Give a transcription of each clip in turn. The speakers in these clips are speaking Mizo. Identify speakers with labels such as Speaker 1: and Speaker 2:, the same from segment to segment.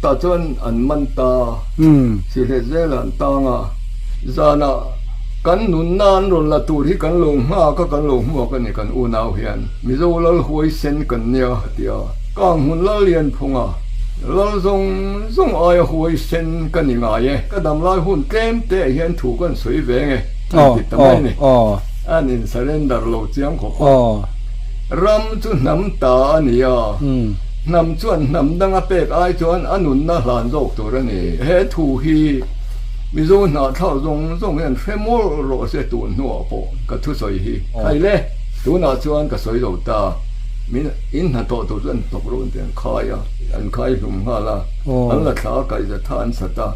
Speaker 1: Tah chuan an man ta. Sihlet zelah an tang a. Zanah kan nunna an rawn la tur hi kan lo nghak a, kan lo hmuak a ni kan unau hian. Mizo lal huaisen kan nia a ti a. Kang hmun lal lian phung a, lal zawng zawng aia huaisen ka ni ngai e. Ka damlai hun tlem te ah hian thu kan sawi ve nge an ti ta mai a ni. An in surrender lo chiang khawp a. Ram chu hnam ta a ni a. Hnam chuan hnam danga pek ai chuan a nunna hlan zawk tur a ni. He thu hi Mizo hnahthlak zawng zawng hian hre mawlh rawh se tun hnuah pawh ka thusawi hi. Khai le, tunah chuan ka sawi lo ta. Min in hnathawh tur chu an hnawk rawh an ti, an khai a, an khai hlum nghal a, an la thla a, kaihza tha an sat a.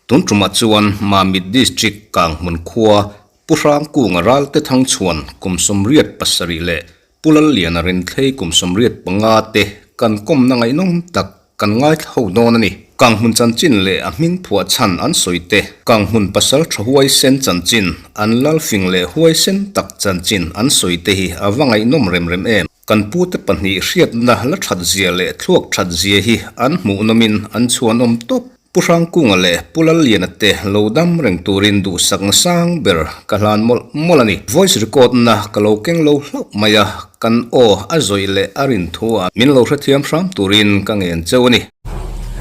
Speaker 2: Tun tumah chuan Mamit District Kanghmun khua Pu Hrangkunga Ralte Thangchhuan kum 87 leh Pu Lalliana Rinthlei kum 85 te kan kawmna ngaihnawm tak kan ngaithla ho dawn a ni. Kanghmun chanchin leh a hming phuah chhan an sawi te, Kanghmun pasal tha huaisen chanchin, an lalfing leh huaisen tak chanchin an sawi te hi a va ngaihnawm rem rem em. Kan pute pahnih hriatna la that zia leh thluak that zia hi an hmuhnawmin an chhuanawm tawp. Pu Hrangkunga leh Pu Lalliana te lo dam reng turin duhsakna sang ber ka hlan mawlh mawlh a ni. Voice record na ka lo keng lo hlauh mai a, kan aw a zawih leh a rin thu ah min lo hrethiam hram turin ka ngen cheu a ni.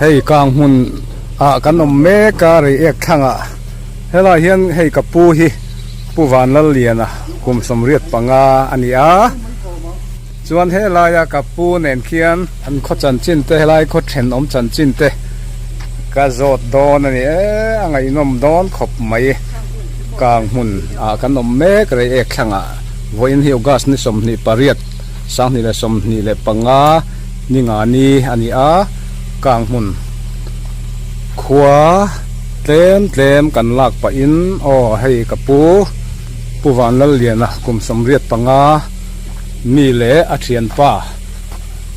Speaker 3: Hei kang hmun ah kan awm mek a, rei ek thlang ah helai hian hei ka pu hi Pu Vanlalliana kum 85 a ni a. Chuan helaia ka pu nen khian an khaw chanchin te helai khaw thenawm chanchin te ka zawt dawn a ni e, a ngaihnawm dawn khawp mai. Kang hmun ah kan awm mek rei ek thlangah vawiin hi August ni 28, 2025 ni nga ni a ni a, kang hmun khua tlem tlem kan lak pahin aw hei ka pu Pu Vanlalliana kum 85. Mi leh a thianpa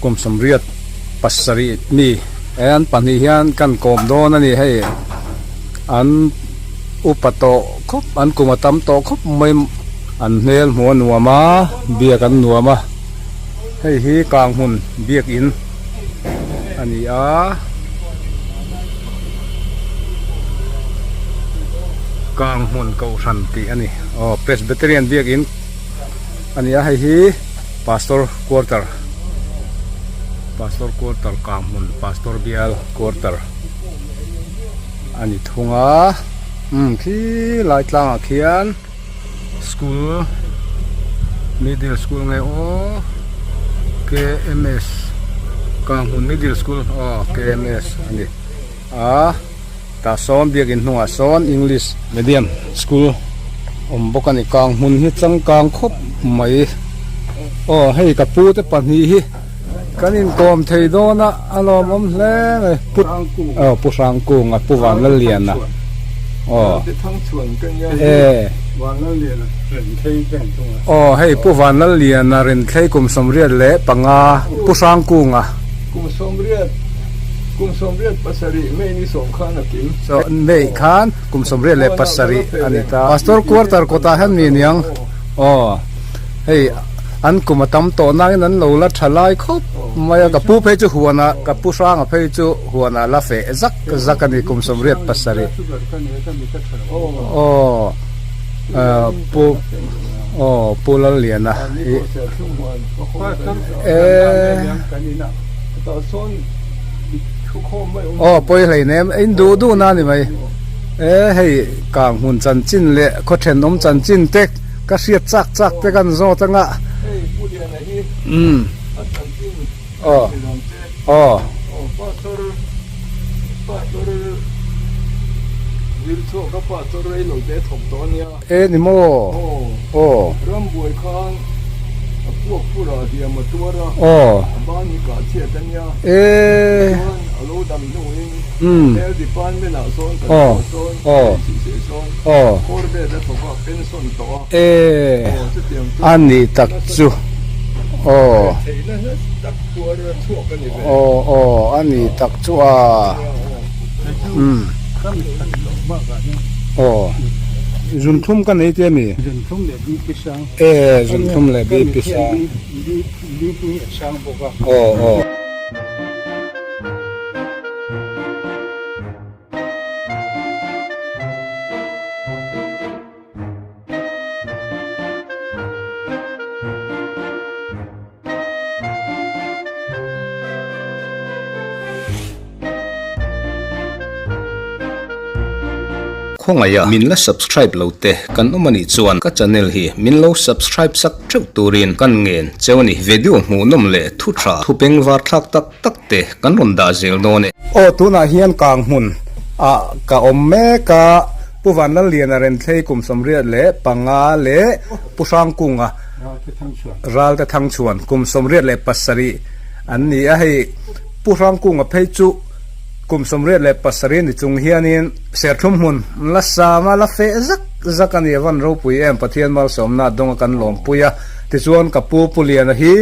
Speaker 3: kum 87 mi an pahnih hian kan kawm dawn a ni hei an upa tawh khawp an kum a tam tawh khawp mai an hmel hmuh a nuam a biak an nuam a hei hi kang hmun biakin a ni a kang hmun kohhran tih a ni aw presbyterian biakin. A ni a hei hi pastor quarter pastor quarter kang hmun pastor bial quarter a ni thung a umm khi lai tlangah khian school middle school nge aw K_M_S kang hmun middle school aw K_M_S a ni a. Tah sawn biakin hnungah sawn English medium school awm bawk a ni. Kang hmun hi changkang khawp mai. Aw hei ka pu te pahnih hi kan inkawm thei dawn a, a lawmawm hle mai. Pu aw Pu Hrangkunga Pu Vanlalliana aw e aw hei Pu Vanlalliana Renthlei kum 85 Pu Hrangkunga.
Speaker 1: Kum 80 Kum 87 May ni sawm khan a kim.
Speaker 3: So May khan kum 87 a ni ta. Pastor quarter kawtah hian mi aniang aw hei an kum a tam tawh nangin an lo la tha lai khawp mai a ka pu phei chu huanah ka pu hranga phei chu huanah la feh zak zak a ni kum 87 aw pu aw pu Lalliana hi e. Aw pawi hlei nem in duh duh na ni mai e hei kang hmun chanchin leh khaw thenawm chanchin te ka hriat chak chak te kan zawt anga umm aw aw E ni maw? Aw.
Speaker 1: Rambuai khan a puak pur ah hliam a tuar a,
Speaker 3: Aw.
Speaker 1: a ban hi kah chhiat a nia.
Speaker 3: E.
Speaker 1: Tichuan a lo dam hnuin Health Department ah sawn kan thawh sawn,
Speaker 3: Aw.
Speaker 1: Sihseh sawn
Speaker 3: Aw.
Speaker 1: Khawr vel a thawk a, pension tawh a.
Speaker 3: E.
Speaker 1: Aw chutiang chu
Speaker 3: A ni tak chu. Aw.
Speaker 1: Theihna nasa tak tuar a chhuak a ni ve.
Speaker 3: Aw aw a ni tak chu a. Umm. Aw. Zunthlum ka nei tia mi?
Speaker 4: Zunthlum leh BP sang.
Speaker 3: E zunthlum leh BP sang.
Speaker 4: BP a sang bawk a.
Speaker 3: Aw aw.
Speaker 2: Khawngaih a min la subscribe lo te kan awm anih chuan ka channel hi min lo subscribe sak theuh turin kan ngen cheu a ni. Video hmuhnawm leh thu tha thu peng var thlak tak tak te kan rawn dah zel dawn e.
Speaker 3: Aw tunah hian kang hmun ah ka awm mek a, Pu Vanlalliana Renthlei kum 75 leh Pu Hrangkunga Ralte Thangchhuan kum 87 an ni a, hei Pu Hrangkunga phei chu kum 87 ni chung hianin serthlum hmun la sama la feh zak zak a ni a, van ropui em Pathian malsawmna dawnga kan lawmpui a, tichuan ka pu Pu Liana hi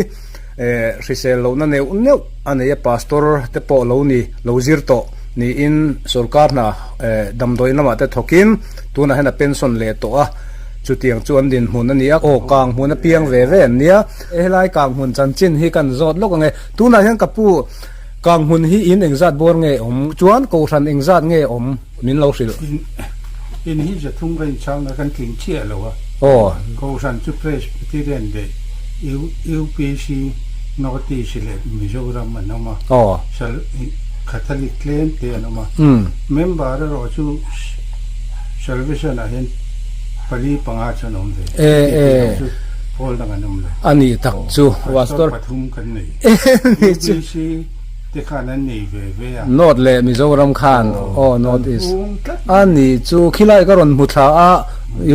Speaker 3: hrisel lohna neuh neuh a nei a, Pastor te pawh lo ni lo zir tawh niin sorkar hna damdawiin lamah te thawkin tunah hian a pension leh tawh a. Chutiang chu an dinhmun a ni a, aw kang hmun a piang ve ve an nia. Helai kang hmun chanchin hi kan zawt lawk ang e. Tunah hian ka pu kang hmun hi in engzat bawr nge awm? Chuan kohhran engzat nge awm min lo hrilh?
Speaker 4: In hi zathum ka inchhangna kan tling chiah lo a.
Speaker 3: Aw.
Speaker 4: Kohhran chu Presbyterian leh UPC North East leh Mizoram an awm a.
Speaker 3: Aw.
Speaker 4: Catholic tlem te an awm a. Member erawh chu Salvation ah hian pali panga chu an awm ve.
Speaker 3: E e.
Speaker 4: Chu pawl dang an awm lo.
Speaker 3: A nih tak chu.
Speaker 4: Pastor pathum kan nei. UPC te khan an nei ve ve a.
Speaker 3: North leh Mizoram khan aw North East. A nih chu khilai ka rawn hmu thla a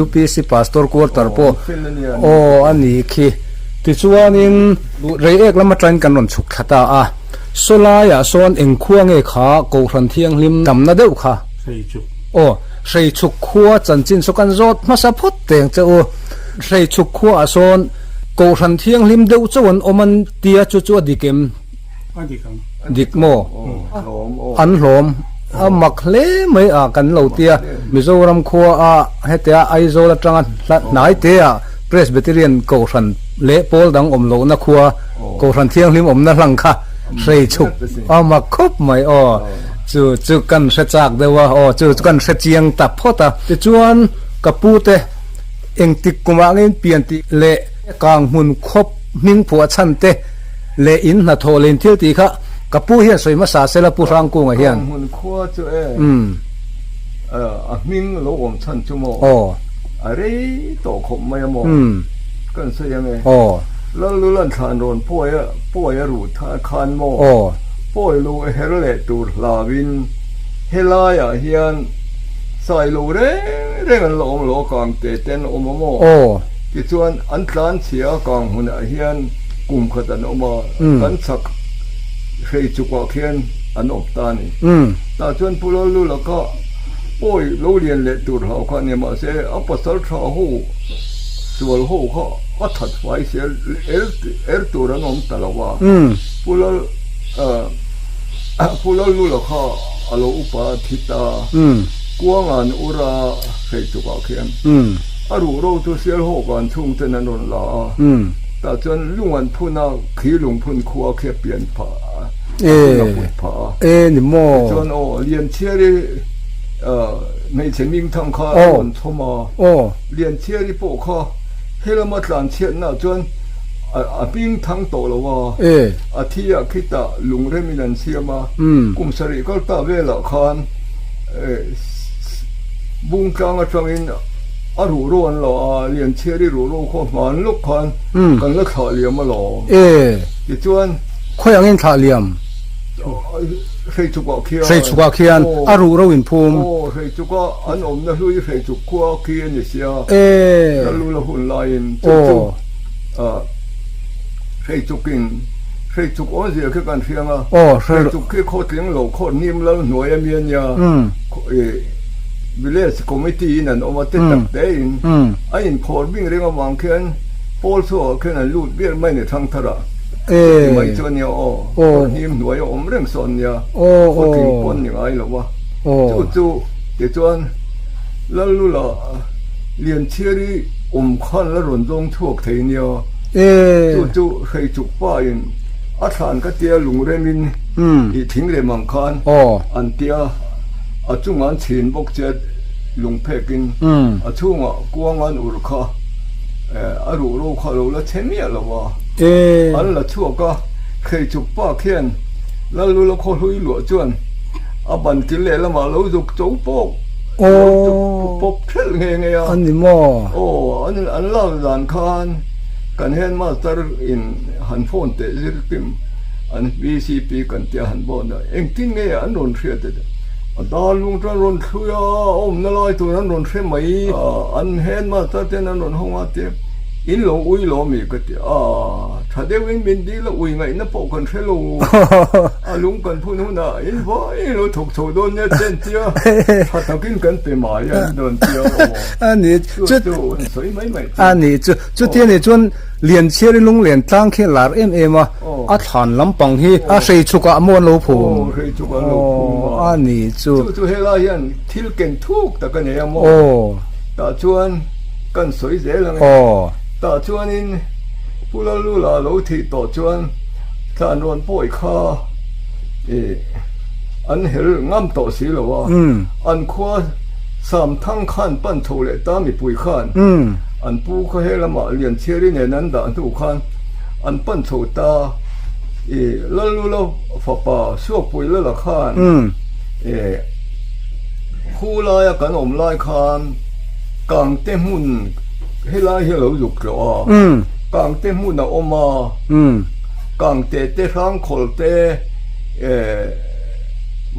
Speaker 3: UPC Pastor quarter pawh aw a nih khi. Tichuanin Reiek lam atangin kan rawn chhuk thla ta a. Sawlaiah sawn eng khua nge kha Kohhran Thianghlim damna deuh kha?
Speaker 4: Hreichuk.
Speaker 3: Aw, Hreichuk khua chanchin saw kan zawt hmasa phawt teng che u. Hreichuk khuaah sawn Kohhran Thianghlim deuh chauh an awm an tia chu chu a dik em?
Speaker 4: A dik ang.
Speaker 3: Dik maw? An hlawm. A mak hle mai a kan lo tia. Mizoram khua a hetia Aizawl atanga hnai te ah Presbyterian Kohhran leh pawl dang awm lohna khua Kohhran Thianghlim awmna hlang kha Hreichuk a mak khawp mai aw. Chu chu kan hre chak deuh a, aw chu chu kan hre chiang ta phawt a. Tichuan ka pu te engtik kumah nge in pian tih leh kang hmun khawp hming phuah chhan te leh in hnathawh leh in thil tih kha ka pu hian sawi hmasa sela Pu Hrangkunga hian.
Speaker 1: Kang hmun khua chu e a hming lo awm chhan chu maw a rei tawh khawp mai a maw kan sawi ang e. Lallulan thlan rawn pawi a pawi a ruh khan maw? Pawi lo a her leh tur hlauin helaiah hian sai lo reng reng an la awm lo a kang te te an awm a maw? Tichuan an tlan chhia a kang hmunah hian kum khat an awm a, kan chhak hrei chukah khian an awm ta a ni. Tah chuan Pu Lallu laka pawi lo lian leh tur hlau kha a ni mahse a pasal tha ho sual ho kha a that fai sia er tur an awm ta lo a. Pu Lal Pu Lallula kha a lo upa a thi ta, Kuanga'n ura hrei chukah khian a ruh ro chu Sialhawk an chhungten an rawn la a, tah chuan lung an phun a, khi lungphun khua khi a pian phah a, a hun a put phah a. Tichuan aw Lianchhiari hmeichhe hmingthang kha a rawn chhawm a, Lianchhiari pawh kha helama tlanchhiatnaah chuan A hming thang tawh lo a, a thi ah khitah lungremin an siam a, kum sarih kal ta velah khan Bungtlang atangin a ruh ro an la a, Lianchhiari ruh ro khaw hman lawk khan kan la thlah liam alawm. Tichuan.
Speaker 3: Khawi angin thlah liam?
Speaker 1: Hreichukah khian.
Speaker 3: Hreichukah khian a ruh ro in phum.
Speaker 1: Aw, Hreichukah an awmna hlui Hreichuk khua khi a ni sia. Lalula hun laiin chu chu. Hreichukin Hreichuk awmzia khi kan hriang a, Hreichuk khi khaw tling lo khaw hnim lal hnuai a mi a nia, Village Committee in an awm a te tak te in a inkhawr bing reng avang khian pawl chhuakah khian an lut ber mai ni thangthar ah chuti mai chu a nia aw, khaw hnim hnuai a awm reng sawn nia, khaw tling pawn ni ngai lo a, chu chu tichuan Lallula. Lianchhiari awm khan la rawn zawng chhuak thei nia. Chu chu Hreichuk pa in a thlan ka tia lungrem in i thing lem ang khan an tia a chungah an chhin bawk che lungphek in a chhungah kuang an ur kha a ruh ro kha lo la chhe miah lo a. An la chhuak a, Hreichuk pa khian Lalula khaw hlui luah chuan a ban kil lehlamah lo zuk cho pawk lo chuk pawp thelh nghe nghe a.
Speaker 3: A ni maw?
Speaker 1: Aw, an an lak dan khan kan headmaster in han phone teh zir kim an VCP kan tia han bawt a, engtin nge an rawn hriat e? A dar lung chuan rawn thlui a, a awmna lai tur an rawn hre mai a, an headmaster ten an rawn hawng a tia in lo ui lo mi ka ti a, tha deuhin min dil a ui ngaihna pawh kan hre lo. A lung kan phun hunah in vai lo thawk chho dawn nia chen tia tha takin kan pe mai a ni dawn tia aw.
Speaker 3: A ni
Speaker 1: chu chu an sawi mai mai chu.
Speaker 3: A ni chu chutia ni chuan Lianchhiari lunglen tlang khi a lar em em a, a thlan lampang hi a hrei chhukah maw an lo phum?
Speaker 1: Aw hrei chhukah an lo phum
Speaker 3: a. A ni chu.
Speaker 1: Chu chu helai hian thil ken thuk tak a nei a maw?
Speaker 3: Aw.
Speaker 1: Tah chuan kan sawi zel ang e.
Speaker 3: Aw.
Speaker 1: Tah chuanin Pu Lalula lo thih tawh chuan Thlan rawn pawi kha ih an hel ngam tawh si lo a, an khua Samthang khan pan chho leh ta mipui khan an pu kha he lamah Lianchhiari nen an dah hnu khan an pan chho ta ih Lalula fapa Suakpui Lala khan ih khu laia kan awm lai khan Kangte hmun helai hi a lo zuk tlawh a, Kangte hmun a awm a. Kangte te hrangkhawl te eh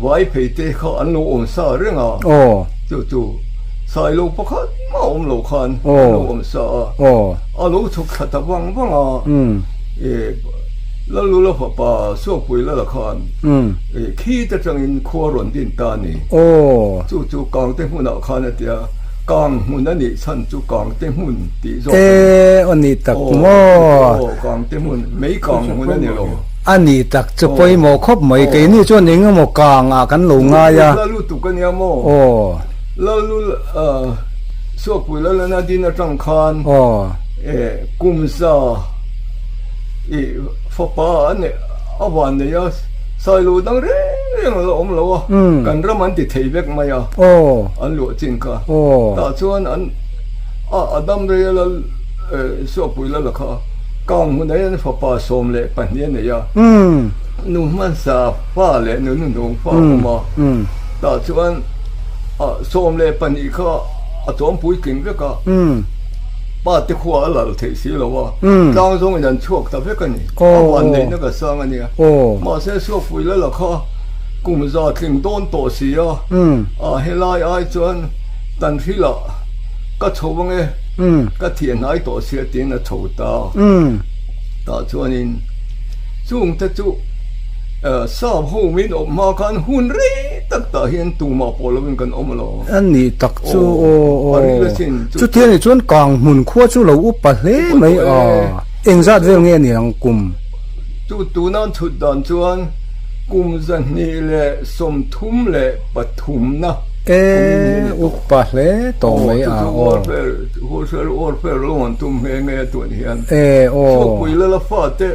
Speaker 1: vaiphei te kha an lo awm sa reng a, chu chu sailo pakhat mah awm lo khan an lo awm sa a, a lo chhuk thla ta vang vang a, eh Lalula fapa Suakpui Lala khan eh khi te tangin khua rawn din ta a ni, chu chu Kangte hmunah khan a ti a. Kang hmun a nih chhan chu Kangte hmun tih zawk a ni.
Speaker 3: E, aw ni tak maw?
Speaker 1: Aw, Kangte hmun, mei kang hmun a ni lo.
Speaker 3: A ni tak chu pawimawh khawp mai, keini chuan eng emaw kang ah kan lo ngai a.
Speaker 1: Lal lutuk a nia maw?
Speaker 3: Aw.
Speaker 1: Lal lu, Suakpui Lalana din atang khan e, kum za i fapa a neih a van nei a, Sailo dang reng reng a la awm lo a, kan ram an ti thei vek mai a.
Speaker 3: Aw.
Speaker 1: An luah chin kha.
Speaker 3: Aw.
Speaker 1: Tah chuan an a a dam rei a lal Suakpui lal a kha kang hmun ah hian fapa 12 a nei a. Nu hmansa fa leh nu nuhnung fa a awm a. Tah chuan a 12 kha a chawm puitling vek a. Pa te khua a lal theih si lo a. Tlang zawng in an chhuak ta vek a ni. A van neihna ka sang a nia. Mahse Suakpui lal a kha Kum za tling dawn tawh si a, a helai ai chuan tan hrilah ka chho ang e, ka thiah hnai tawh sia tiin a chho ta. Tah chuanin chungte chu sap ho min awp hma khan hun rei tak tah hian tumah pawh lovin kan awm lo.
Speaker 3: A nih tak chu aw aw. Chutia ni chuan kang hmun khua chu lo upa hle mai a, engzat vel nge a ni ang kum?
Speaker 1: Chu tuna chhut dan chuan. Kum 233 na kumin hi a ni tawh.
Speaker 3: E, upa hle tawh mai a,
Speaker 1: aw. Chu chu warfare, warfare lawng an tum nghe nghe a tun hian.
Speaker 3: E, aw.
Speaker 1: Chhuakpui lala fate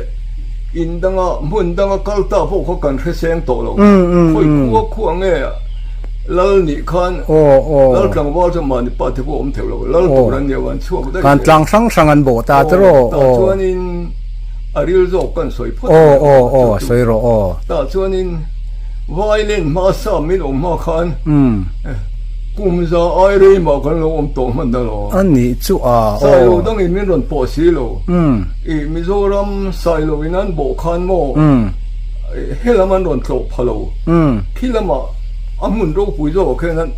Speaker 1: in danga hmun danga kal ta pawh kha kan hre seng tawh lo. Khawi khua khua nge lal nih khan lal tlangval chu mahni pa te pawh awm theuh lo. Lal tur an nia an chhuak daih.
Speaker 3: Kan tlang hrang hrang an bawh ta tiraw.
Speaker 1: Tah chuanin. A ril zawk kan sawi phawt
Speaker 3: mai a, aw aw sawi rawh aw.
Speaker 1: Tah chuanin violin hma sa min awm hma khan kum za ai rei mah kan lo awm tawh hman ta lo.
Speaker 3: A nih chu a aw.
Speaker 1: Sailo dangin min rawn pawh si lo. I Mizoram Sailo in an bawh khan maw helam an rawn tlawh pha lo. Khi lamah a hmun ropui zawkah khian an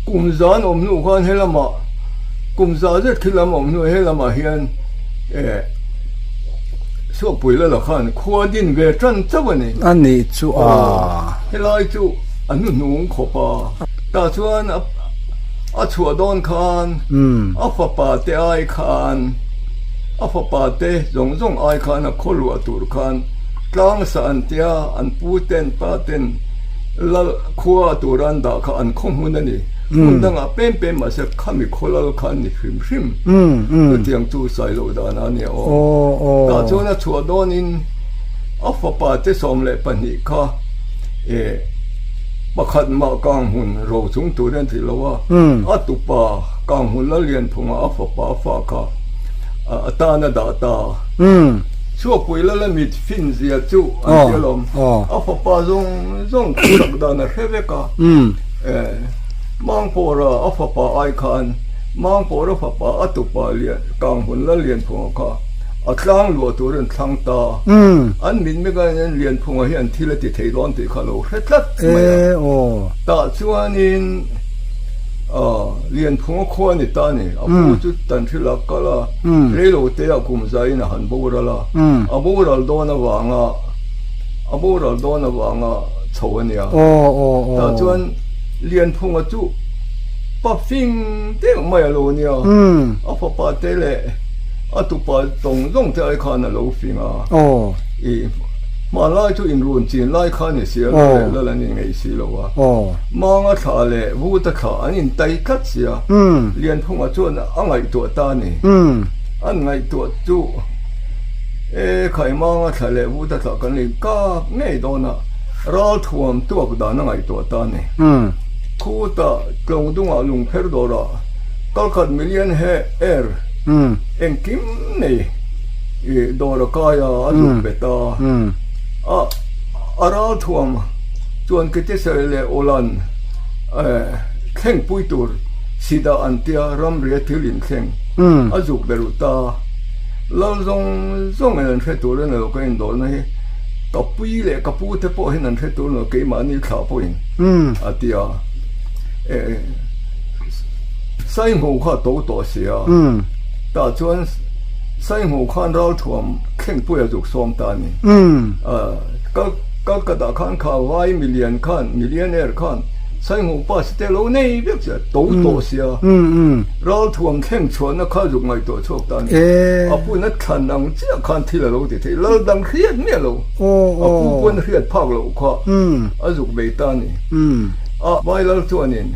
Speaker 1: kum za an awm hnu khan helamah kum za zet khi lam a awm hnu helamah hian Suakpui Lala khan khua din ve tan chauh a ni.
Speaker 3: A nih chu a.
Speaker 1: Helai chu a hnuhnung khawp a. Tah chuan a chhuah dawn khan a fapa te ai khan a fapa te zawng zawng ai khan a khaw luah tur khan tlang sa an tia an pu ten pa ten lal khua tura an dah kha an khaw hmun a ni. Hmun dangah pem pem mahse khami khawlal kha an ni hrim hrim. Chutiang chu Sailo dana a nia aw. Tah chuan a chhuah dawnin a fapa te 12 kha eh pakhat mah Kanghmun ro chung tur an ti lo a, a tupa Kanghmun Lallianphunga a fapa a fa kha a tan a dah ta. Chhuakpui lala mit fin zia chu an ti alawm. A fapa zawng zawng khawsak dan a hre vek a. Mangpawra a fapa ai khan Mangpawra fapa a tupa lian Kanghmun Lallianphunga kha a tlang luah tur an thlang ta. An mit mekah hian Lianphunga hian thil a ti thei dawn tih kha a lo hre tlat mai a. Tah chuanin Lianphunga khua a ni ta a ni. A pu chu Tanhril a kal a, reilote ah kum zaiin a han boral a. A boral dawn avanga a boral dawn avanga chho a nia. Tah chuan Lianphunga chu pa fing deuh mai a lo nia. A fapa te leh a tupa tawng zawng te ai khan a lo fing a. I hmanlai chu inrun chin lai kha ni si a, lal leh lal an inngeih si lo a. Manga thla leh Vuta thla an intai tlat sia. Lianphunga chuan a ngaihtuah ta a ni. An ngaihtuah chu e Khaimanga thla leh Vuta thla kan in kap ngei dawn a, ralthuam tuak dan a ngaihtuah ta a ni. Khuta Tlawngdungah lungpher dawrah kalkhat million he er engkim nei i dawr a kai a, a zuk bet a. A a ralthuam chuan Kitesari leh Awlan thlengpui tur Sida an tia ramria thil inthleng a zuk ber u ta. Lal zawng zawng in an hre tur a ni lo ka indawrna hi ka pui leh ka pu te pawh hian an hre tur a ni lo keimahni thlah pawhin a ti a. Saingho kha a to tawh si a, tah chuan Saingho khan ralthuam thlengpui a zuk sawm ta a ni. Kalkatah khan kha vai milian khan millionaire khan Saingho pa si te lo nei vek sia, to tawh sia. Ralthuam thleng chhuahna kha zuk ngaihtuah chhuak ta a ni. A pun a thlan ang chiah khan thil a lo ti thei. Lal dang hriat miah lo, a pu pawn hriat phak loh kha a zuk bei ta a ni. A vai lal chuanin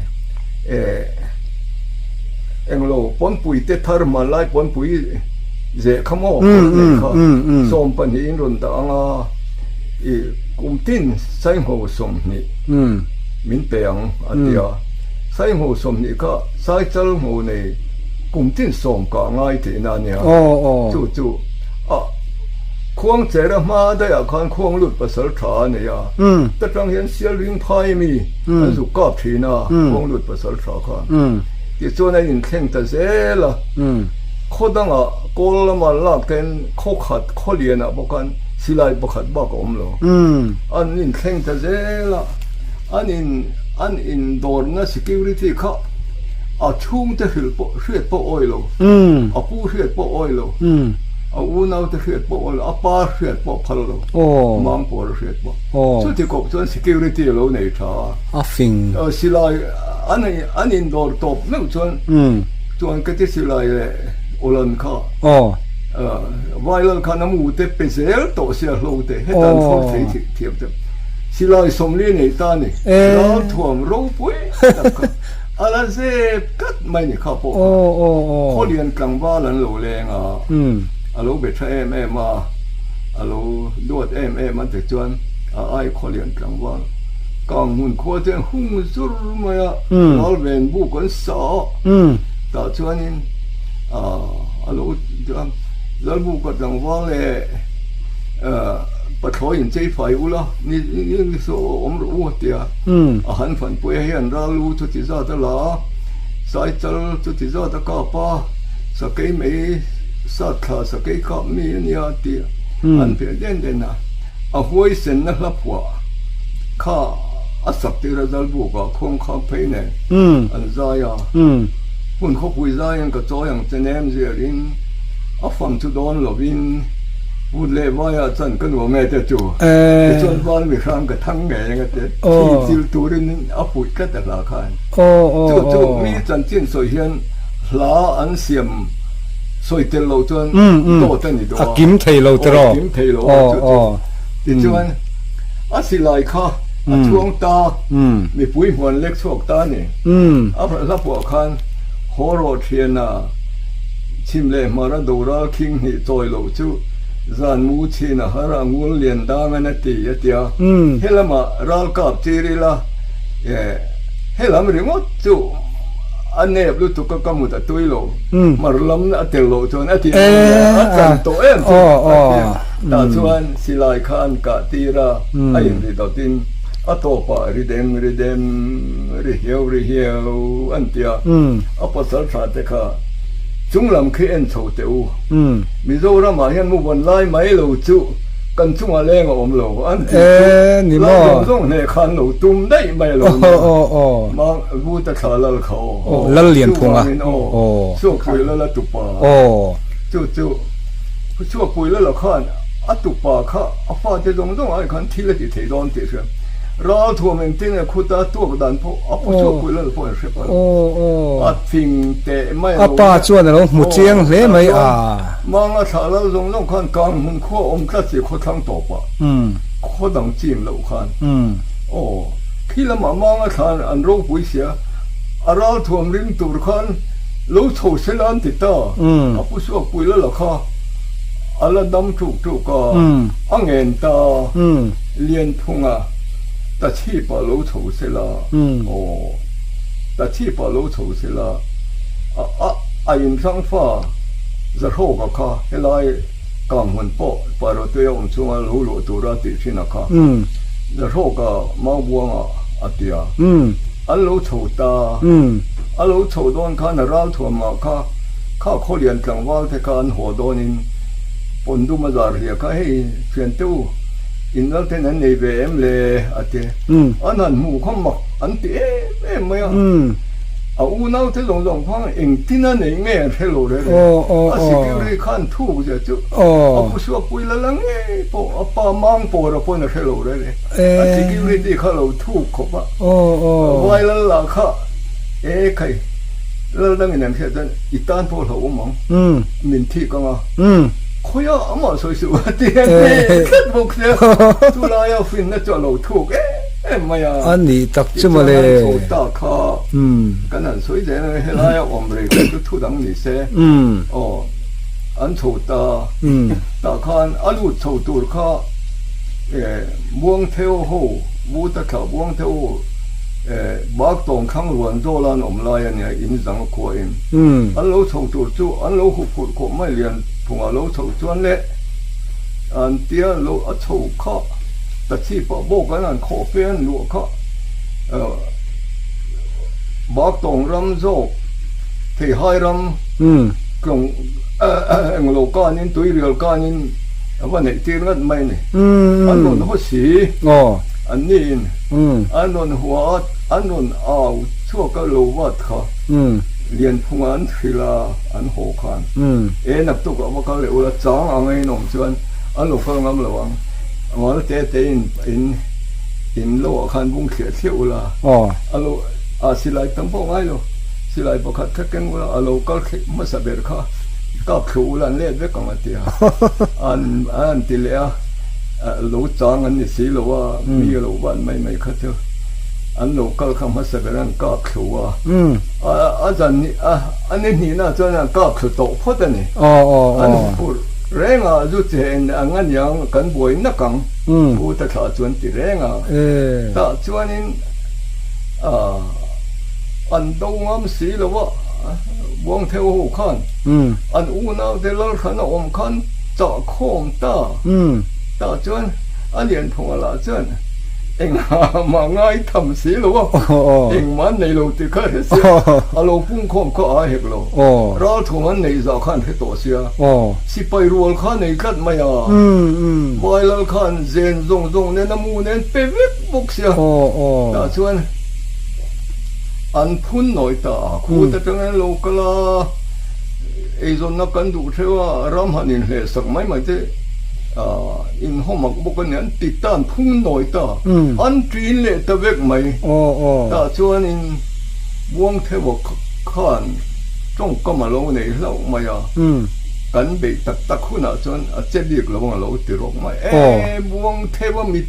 Speaker 1: englo pawnpui te thar hmanlai pawnpui zeh kha maw kawr nei kha 12 in rawn dah ang a, i kum tin Saingho 20 min pe ang a ti a. Saingho 20 kha Saichal ngho nei kum tin sawm kah ngai tihna a nia. Chu chu a Khuangchera hma daihah khan Khuanglut pasal tha a nei a. Ta tang hian Sialring phai mi an zuk kap thin a Khuanglut pasal tha khan. Tichuan a inthleng ta zel a. Khaw dangah kawl lama lak ten khaw khat khaw lianah bawk khan silai pakhat bak a awm lo. An inthleng ta zel a. An in an indawrna security kha a chhungte hrilh pawh hriat pawh awi lo, a pu hriat pawh awi lo, a unaute hriat pawh awi lo, a pa hriat pawh phal lo, Mangpawra hriat pawh. Chuti kawp chuan security a lo nei tha a. Silai an an indawr tawp meuh chuan chuan ka ti silai leh awlan kha Vailal khan a mu te pe zel tawh sia hlo te heta an thlawr thei thiam te. Silai 40 nei ta a ni. Ralthuam ropui tak kha a la zep tlat mai ni kha pawh kha. Khawlian tlangval an lo leng a, a lo be tha em em a, a lo duat em em a tichuan a ai khawlian tlangval Kanghmun khua te an hung zur mai a, ralven buk an sa a, tah chuanin a lo Lalbuka tlangval leh Pathlawi in chei fai ula ni ni saw awm rawh u a ti a, a han fanpui a hian ral lu chu ti zat a la a, saichal chu ti zat a kap a, sakei mei sat thla sakei kap mi a nia a ti a, an hmel den den a, a huaisenna hla phuah kha a sak tir a Zalbuk ah khuang khak phei nen an zai a, hmun khawpui zaiin ka chawi ang che nem ziarin a fang chu dawn lovin. Vut leh vaiah chuan ka nuam e te chu. Tichuan val mi hrang ka thang ngei ang a ti. Thi chil turin a fuih tlat a hla khan. Chu chu mi chanchin sawi hian hla an siam sawi tel loh chuan dawt a ni duh a.
Speaker 3: A kim thei lo tiraw?
Speaker 1: Aw, a kim thei lo a chu chu. Tichuan a silai kha. A chhuang ta, mipui hmuan lek chhuak ta a ni. A hla pawh khan haw rawh thian a, chhim leh hmar a doral khing hnih chawi loh chu zan mu chhin a har a ngul lian dang an a ti a ti a. He lamah ral kap tir ila he lam ringawt chu a nep lutuk a ka mut a tui lo, hmar lam a tel loh chuan a ti a chan tawh em chu a ti a. Tah chuan silai kha an kah tir a, a inri dawtin a tawpah ri dem ri dem, ri hiau ri hiau an ti a. A pasal tha te kha chung lam khi en chho teh u. Mizoramah hian mu vawn lai mai lo chu kan chungah leng a awm lo an ti chu lai zawng zawng hneh khan lo tum daih mai lo nia. Mang Vuta thla lal kha aw. Chuvangin aw Suakpui lal a tupa chu chu. Chhuakpui la lo khan a tupa kha a fate zawng zawng ai khan thil a ti thei dawn tih hria. Ralthuam engtin nge khuta tuak dan pawh a pu Chhuakpui la lo pawh an hre pah lo. A fing teh mai a lo
Speaker 3: A pa chuan a lo hmu chiang hle mai a.
Speaker 1: Manga thlah lal zawng zawng khan kang hmun khua awm tlat si khawthlang tawpah khaw dang chim loh khan aw khi lamah manga thlah an ropui sia a ralthuam ring tur khan Lo chho se la an ti ta. A pu suakpui la la kha a la dam ṭuk ṭuk a, a ngen ta. Lianphunga Tachhipa lo chho se la, aw, Tachhipa lo chho se la, a, a, a inhrang fa Zahrawka kha helai Kanghmun pawh Parawtuia awm chunga lo luah tura tih thin a kha. Zahrawka Maubuanga a ti a. An lo chho ta. A lo chho dawn khan a ralthuamah kha kha khawlian tlangval te kha an haw dawnin Pawndum a zar hliah kha hei thiante u in lal ten an nei ve em le a ti. An han hmu kha mak an ti em em mai a. A unau te zawng zawng khan engtin a neih nge an hre lo reng reng. A security khan thuk zia chu a pu suakpui la la ngei pawh a pa mang pawra pawn a hre lo reng reng. A security kha lo thuk khawp a. Vai lal lah kha e khai lal dangin an hriat chuan i tan pawh hlauh awm ang min thik ang a khawiah amah sawi suh a ti a ni tlat bawk sia chu laia finna chu a lo thuk em em mai a.
Speaker 3: A nih tak chu mawle.
Speaker 1: Tichuan an chho ta kha kan han sawi zel a helaia awm rei kha chu thu dang ni se aw an chho ta tah khan a lut chho tur kha Buangtheu ho, Vuta thlah Buangtheu ho bak tawng thlang ruan zawl an awm lai a nia, in zang khua in. An lo chho tur chu an lo hup hurh khawp mai lian phungah lo chho chuan le an tia lo a chho kha ta chhipah bawk an han khawh fe an luah kha bak tawng ram zawk theihai ram tlawng englo kanin tuirial kanin A va neih tir ngat mai ni. An rawn haw si. An niin an rawn hua a, an rawn au chhuak a lo vat kha. Lianphunga an hrilh a, an haw khan. E naktuk ah va kal leh ula, chang ang a inawm chuan an lo kal ngam lo ang. Mal te te in in in lo ah khan bung thliah thliah ula. A lo a silai tam pawh ngai lo. Silai pakhat kha keng ula, a lo kal thleh hmasa ber kha. Kap thlu ula an let vek ang a ti a, an an ti leh a, lo chang an ni si lo a, mi a lo van mai mai kha chu an lo kal kha hmasa ber an kap thlu a, a zan ni a a ni hnihna chuan an kap thlu tawh phawt a ni, an huphurh reng a, zu che en ang a niang kan buai nak ang, pu ta thlah chu an ti reng a, tah chuanin an do ngam si lo a. Buangtheu ho khan an unaute lalhran a awm khan chah khawm ta. Tah chuan a Lianphunga lah chuan engah mah ngai tham si lo a, engmah an nei lo tih kha hre sia, a lo pung khawm kha a hek lo. Ralthum an neih zah khan hre tawh sia, sipai rual kha nei tlat mai a, Vailal khan zen zawng zawng nen a mu nen pe vek bawk sia. Tah chuan. An phun nawi ta a, khut atangin an lo kal a, eizawnna kan duh theuh a, ram han inhleh sak mai mai te inhawm ak bawk a ni, an ti ta, an phun nawi ta, an ṭin leh ta vek mai. Tah chuanin Buangtheuha khan tawngkam a lo nei hlauh mai a, kan beih tak tak hunah chuan a che bik lo ang a lo ti rawk mai. E Buangtheuha mit!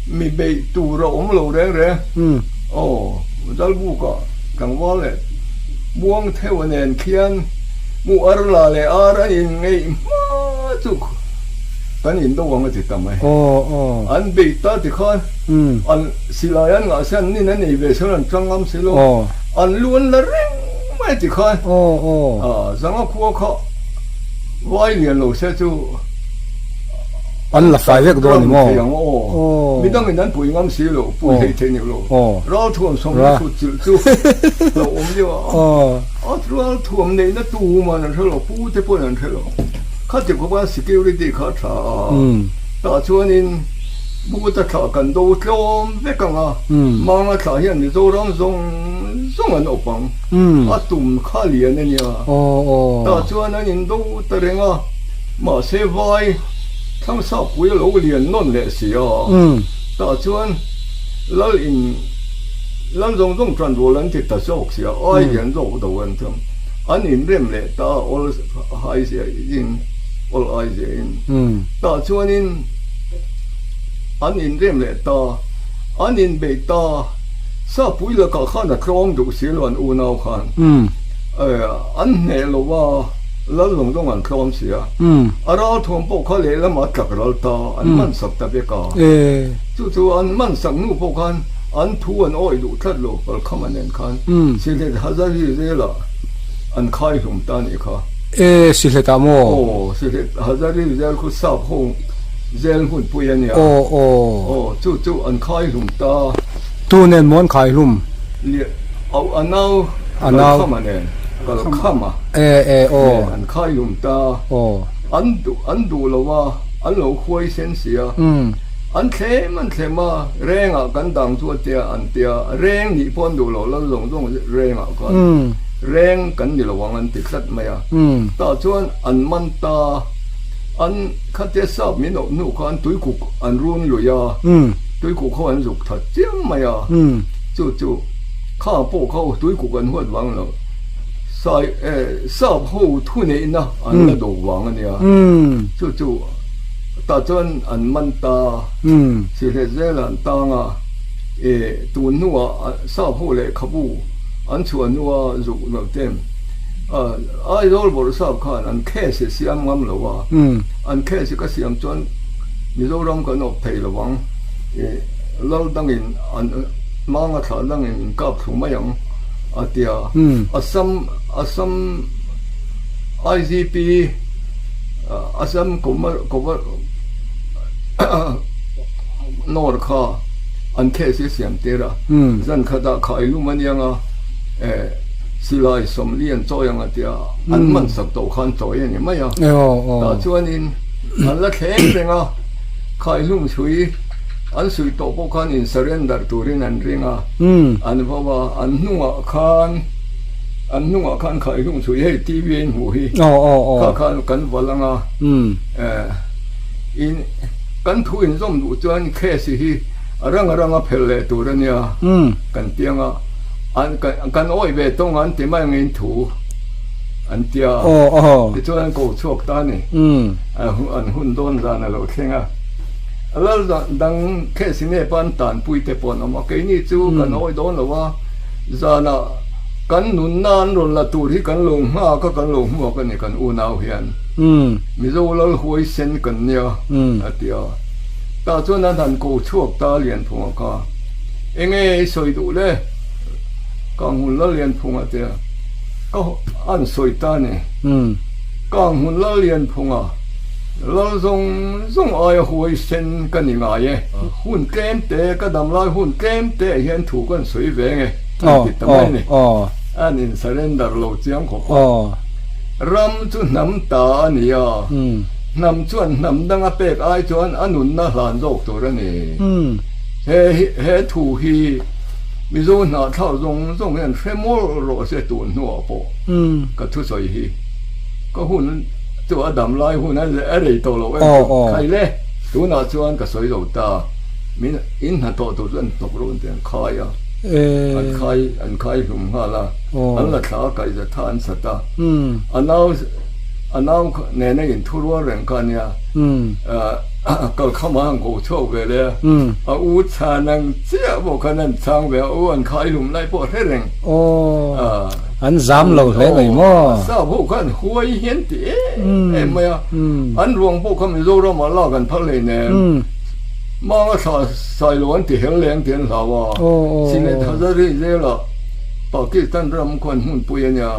Speaker 1: Mi beih tur a awm lo reng reng. Aw, Zalbuka tlangval leh Buang Theua nen khian mu ar la leh ar an inngeih hma chu kan indo ang a ti ta mai. An beih ta ti khan an silai an ngah se an nin a nei ve se an tang ngam si lo. An lu an la reng mai ti khan Zanga khua kha vai lian lo se chu.
Speaker 3: An la fai vek dawn ni maw?
Speaker 1: Thei ang aw. Midangin an pui ngam si lo, pui hlei thei nek lo. Ralthuam sawmna thut chilh chu lo awm deuh a. A ralthuam neihna tu man an hre lo, pu te pawhin an hre lo. Khati khawpa security kha a tha a, tah chuanin Buta thlah kan do tlawm vek ang a, Manga thlah hian Mizoram zawng zawng an awp ang. A tum kha lian a nia. Tah chuan an indo ta reng a. Mahse vai Thlangsapui a lo lian nawn leh si a, tah chuan Lal in Lal zawng zawng tan rual an ti ta zawk si a, ai lian zawk do an ti ang. An inrem leh ta awl hai zia in awl ai zia in. Tah chuanin an inrem leh ta, an inbeih ta, Sapui lakah khan a tlawm duh si lo an unau khan an hneh lo a. Lal zawng zawng an tlawm si a, a ralthuam pawh kha lehlamah a tlak ral ta, an man sak ta vek a. Chu chu an man sak hnu pawh khan an thu an awih duh tlat lo, Palkhama nen khan Sihlet Hazari zelah an khai hlum ta nih kha.
Speaker 3: E, Sihlet ah maw?
Speaker 1: Aw, Sihlet Hazari zel khu sap ho zel hmunpui a nia.
Speaker 3: Aw, aw.
Speaker 1: Aw, chu chu an khai hlum ta.
Speaker 3: Tu nen maw an khai hlum?
Speaker 1: Liah, a nau Kalkhama nen, Kalkhama.
Speaker 3: E e aw.
Speaker 1: Nen an khai lum ta.
Speaker 3: Aw.
Speaker 1: An duh an duh lo a, an lo huai sen si a. An thlem an thlem a, rengah kan dang chu a tia an tia, reng nih pawh an duh lo, lal zawng zawng rengah khan reng kan ni lo ang an ti tlat mai a. Tah chuan an man ta, an khatia sap min awp hnu khan tuikuk an run lui a, tuikuk ho an zuk that chiam mai a, chu chu kha pawh kha tuikuk an huat vang lo. Sai sap ho thuneihna an la do vang a nia. Chu chu tah chuan an man ta, Sihlet zel an tang a, e tun hnuah sap ho lehkhabu an chhuah hnua zuk lo te Aizawl bawrh sap khan an case siam ngam lo a, an case ka siam chuan Mizoram kan awp thei lo ang, e lal dangin an manga thlah dangin min kap thlu mai ang. a ti a, Assam Assam IGP Assam Governor kha an case hi a siam tir a, zan khatah khai lum a niang a, silai sawmli an chawi ang a ti a, an man sak tawh khan chawi a ni mai a, tah chuanin an la thleng reng a, khaihlum chhui an suih tawh pawh khan in surrender turin an ring a. An vo a, an hnungah khan, an hnungah khan khaihlum chhui hei TV a inhmuh hi, kha khan kan val ang a, in kan thu inzawm duh chuan case hi a rang a rang a phel leh tur a nia kan ti ang a, an kan awih ve tawng an ti mai angin thu an tia, tichuan an ko chhuak ta a ni, an hun dawn zan a lo thleng a. Lal dang case nge pa an tanpui te pawh an awm a, keini chu kan awi dawn lo a, zanah kan nunna an rawn la tur hi kan lo nghak a, kan lo hmuak a ni kan unau hian. Mizo lal huaisen kan nia a ti a, tah chuan an han ko chhuak ta Lianphunga kha, enge i sawi duh le? Kanghmun lal Lianphunga te a, ka an sawi ta a ni. Kanghmun lal Lianphunga. Lal zawng zawng aia huaisen ka ni ngai e. Hun tlem te, ka dam lai hun tlem te ah hian thu kan sawi ve nge an ti ta mai ni. An in surrender lo chiang khawp a. Ram chu hnam ta a ni a, hnam chuan hnam danga pek ai chuan a nunna hlan zawk tur a ni. He he thu hi Mizo hnahthlak zawng zawng hian hre mawlh rawh se tun hnuah pawh ka thusawi hi. Ka hun chu a dam lai hun a rei tawh lo em chu khai le. Tunah chuan ka sawi lo ta, min in hnathawh tur chu an hnawk rawh an ti an khai a, an khai an khai hlum nghal a, an la thla a kaih zat kha an sat a, a nau a nau nena inthurual reng kha ania. Kalkhama an ko chhuak ve leh a, a u chhan ang chiah pawh khan an chhang ve a, u an khai hlum lai pawh a hre reng.
Speaker 3: Aw, an zam lo hle mai maw?
Speaker 1: Sap ho khan huai hian ti em em mai a, an ruang pawh kha Mizoram ah lak an phal hleinem. Manga thla Sailo an ti hel leng tih an hlau a, Sylhet Hazari zelah Pakistan ram khuan hmunpui a nia,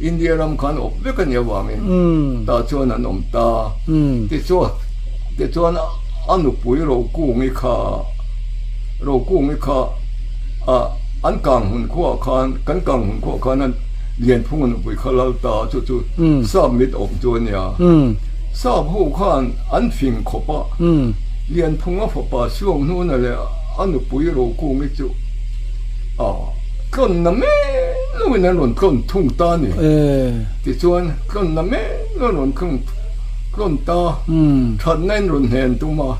Speaker 1: India ram khan awp vek a nih avangin tah chuan an awm ta. Tichuan, tichuan a nupui Rokungi kha, Rokungi kha ah an kang hun khuaah khan, kan kang hun khuaah khan an Lianphunga nupui kha lal ta, chu chu sap mit awm chu a nia. Sap ho khan an fing khawp a, Lianphunga fapa Suanghnuna leh a nupui Rokungi chu a tlawn na men loin an rawn tlawn thung ta a ni. Tichuan, tlawn na men lo an rawn tlawn ta, thatna in rawn hnen tum a,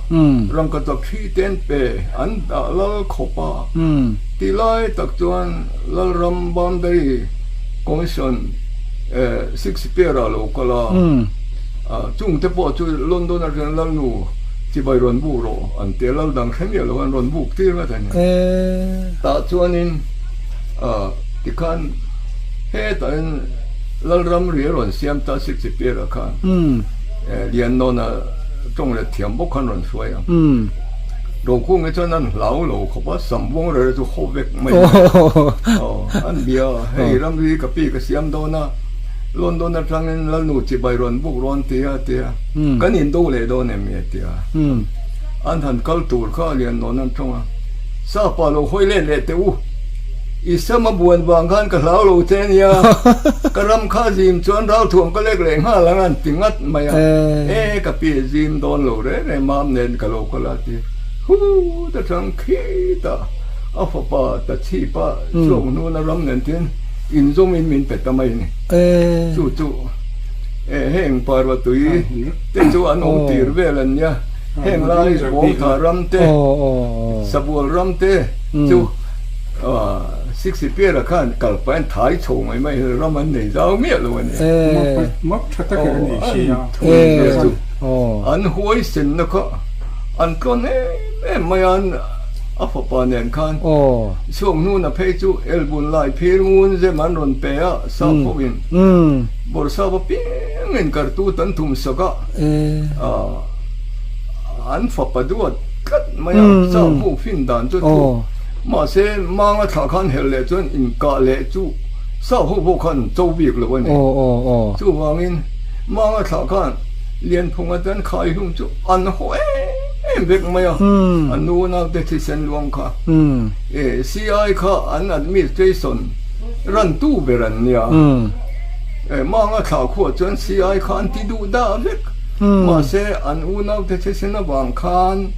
Speaker 1: rangkachak thli te an pe, an dah lal khawp a. Ti lai tak chuan Lalram Boundary Commission Shakespeare-a lo kal a, chungte pawh chu London atang Lalnu chibai rawn buk rawh an ti a, lal dang hre miah lo an rawn buk tir ngat a ni. Tah chuanin tikhan hetah hian Lalram ri a rawn siam ta Shakespeare-a khan Liannawna tawng let thiam bawk khan rawn hruai a. Rokunga chuan an hlau lo khawp a, Sambuang rere chu haw vek mai a. An bia a, hei ramri ka pi ka siam dawn a, London atangin Lalnu chibai rawn buk rawn ti a ti a, kan indo leh dawn em mi a ti a. An han kal tur kha a lian nawn an tawng a, Sapa lo hawi let leh teh u, i sam a buan vang khan ka hlau lo che ania, ka ram kha zim chuan ralthuam ka lek leh nghal ang an ti ngat mai a, e ka pi zim dawn lo reng reng mam nen ka lo kal a ti hu ta chang khitah a fapa ta chhip a chhuak hnuna ram nen tin inzawm in min pe ta mai a ni. Chu chu heng parva tui te chu an awm tir vel an nia, heng lai Bawngtha ram te, Sabual ram te chu Shakespeare-a khan kal pahin thai chho mai mai ram an nei zau miah lo a ni.
Speaker 4: Map tha tak an nei si a.
Speaker 1: An huaisenna kha an tlawn em em mai a, a fapa nen khan chhuak hnuna phei chu elbun lai phir ngun zem an rawn pe a, sap hoin bawrhsap apiangin kartu tan thum sak a, an fapa duat tlat mai a, sap ho fin dan chu thu mahse manga thlah khan helh leh chuan inkah leh chu sap ho pawh khan cho bik lo a ni. Chuvangin manga thlah khan Lianphunga chuan khai hlum chu an haw em em vek mai a, a nu naute thisen luang kha e CI kha an administration rantu ber an nia, e manga thlah khuah chuan CI kha an ti duh dah vek, mahse an unaute thisen avang khan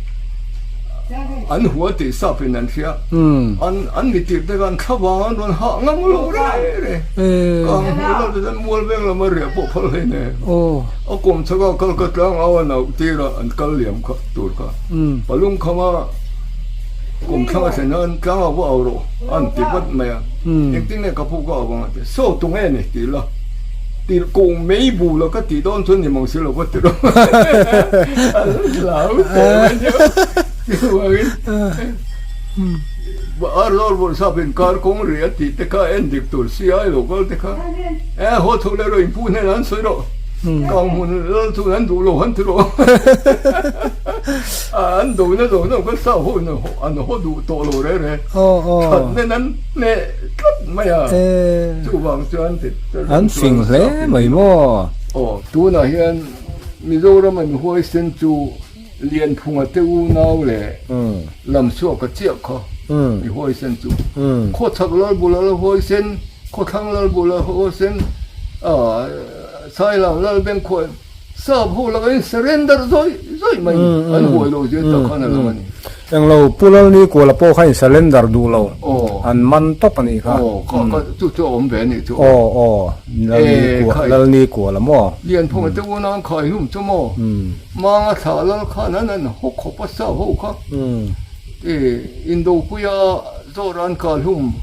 Speaker 1: an hua tih sap in an hria, an an mitir te khan thla vang an rawn hah ngam lo reng reng, kang hmuh lo te chuan mual veng lama riah pawh phal hlei nen. A kawm chhak a kal ka tlang au a nauh tir a an kal liam kha tur kha palung kham a kawm thlang a thlen a an tlang au va au rawh a an ti vat mai a engtin nge ka phu ka au ang a ti saw tu nge ni ti la ti kawng mei bu la ka tih dawn chuan ni mang si lo va ti rawh a hlau teh mai nia chuvangin a rawr vawrh sap in kar kawng ri a tih te kha en dik tur si ai lo kal te kha e haw chho leh rawh in pu hnenah an sawi rawh kang hmun lal chu an duh lo han ti rawh an do na zo zo kha sap ho in an haw duh tawh lo reh reh that nen an hneh tlat mai a chuvang chuan
Speaker 3: an fing hle mai maw.
Speaker 1: Aw tunah hian Mizoram an huaisen chu Lianphunga te unau leh Lamsuaka chiah kha i huaisen chu. Khawchhak Lalbula la huaisen, Khawthlang Lalbula huaisen, Sailam Lalbengkhuai sap ho laka in surrender zawih zawih mai an huai lo zia tak khan a lang a ni.
Speaker 3: Englo Pu Lalnikuala pawh kha in surrender duh lo, an man tawp a nih kha.
Speaker 1: Aw, kha kha chu chu a awm ve a nih chu.
Speaker 3: Aw, aw, Lalnikuala maw?
Speaker 1: Lianphunga te unau an khai hlum chu maw? Manga thlah lal khan an an haw khawp a sa ho kha i Indopuia Zora an kah hlum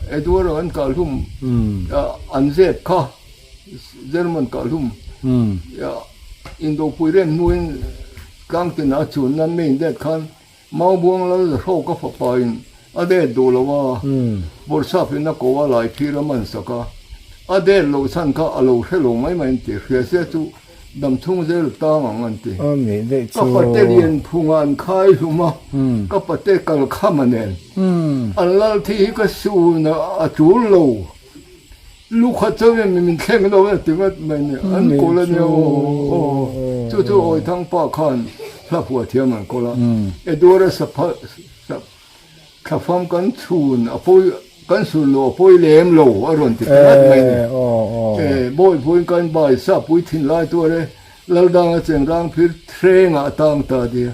Speaker 1: Eduardo an kah hlum an zep kha German kah hlum Indopui rem hnuin. Tlangtina a chun nan main det khan Maubuang lal Zahrawka fapa in a det duh lo a, Bawrhsap in a ko a lai phir a man sak a, a det loh chhan kha a lo hre lo mai mai an ti, hria se chu dam chhung zel tang ang an ti. Ka pate Lianphunga an khai hlum a, ka pate Kalkhama nen an lal thi hi ka sun a tul lo. Lu khat chauh in min thleng lo a ti ngat mai ni an kawl a nia aw chu chu Awithang pa khan hla phuah thiam an kawl a Eduarda sapha thlafam kan chhun a pawi kan sun lo a pawi lem lo a rawn ti ta ngat mai ni Bawihpuiin kan bai sapui thin lai tuar e Laldanga chengrang phir thlengah a tang ta tia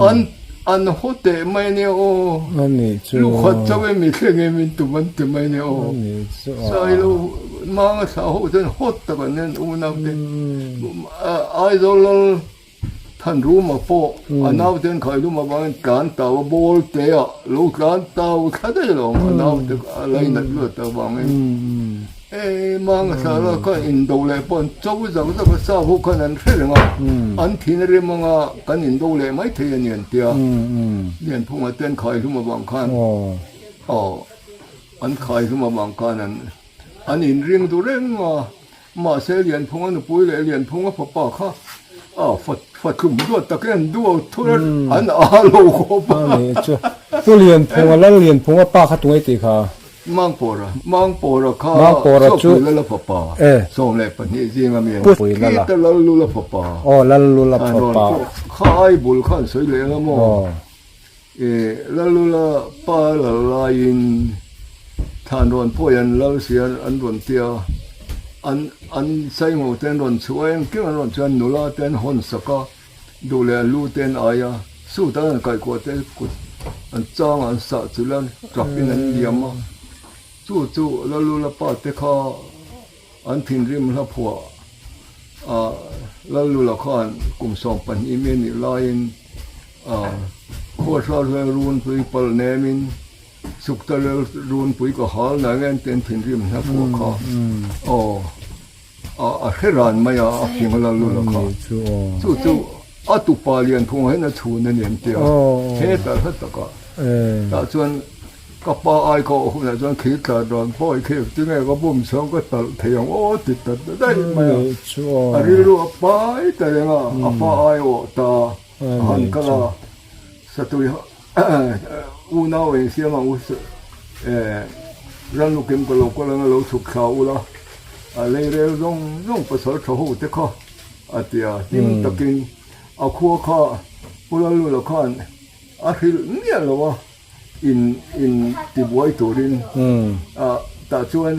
Speaker 1: an an haw teh mai ania aw lukhat chauh em mi thleng em in tum an ti mai ania aw Sailo manga thlah ho chuan hawt tak an nia an unau te Aizawl lal Thanruma pawh a nau te an khailum avangin tlan tau a ball te ah lo tlan tau thla daih alawm a nau te a lainat luat avangin. E mang a thla la khan indo leh pawh an cho zak zak a, sa ho khan an hre reng a, an thin a rem anga kan indo leh mai thei a ni an ti a, Lianphunga te an khai hlum avang khan aw an khai hlum avang khan an an inring duh reng a, mahse Lianphunga nupui leh Lianphunga fapa kha a fa fatlum duat takin an duh thur a, an a lo khawp a.
Speaker 3: Pu Lianphunga Lal Lianphunga pa kha tunge tih kha?
Speaker 1: Mangpawra, Mangpawra kha Chawpui Lala fapa 12 zinga mi a ni. Khita Lallula fapa.
Speaker 3: Aw, Lallula fapa.
Speaker 1: Kha ai bul kha an sawi leh anga maw? E, Lallula pa lal laiin Thanrawn pawh an lal si a, an rawn tia a, an an saingho te an rawn chhuah a, engkim an rawn chhuah a, nula te an hawn sak a. Duh leh an lu te an ai a, suit an han kaihkuah te kut an chang a an sah chilh a, tap in an liam a, chu chu Lalula pa te kha an thinrim hla phuah a, Lalula khan kum 12 mi a nih laiin a khuahra hruai runpui palh nem in sukta rel runpui ka hal na nge an ti an thinrim hla phuah kha aw. A hre ran mai a, a fing a la lul a kha. Chu chu a tupa lian phung ah hian a chhun a ni an tia. Hetah hla takah tah chuan ka pa ai ka awh hunah chuan khi tla dan pawh i khek chu nge ka bum chhuang ka talh thei ang aw ti ta daih mai a. A rilru a pai ta reng a, a pa ai awh ta a han kal a. Satui unau engsiam ang u Ranlukim ka lo kawl anga lo chhuk thla ula a leirel zawng zawng pasal tha ho te kha a ti a, hlim takin a khua kha Pu Lalula khan a hrilh miah lo a in in tibuai turin tah chuan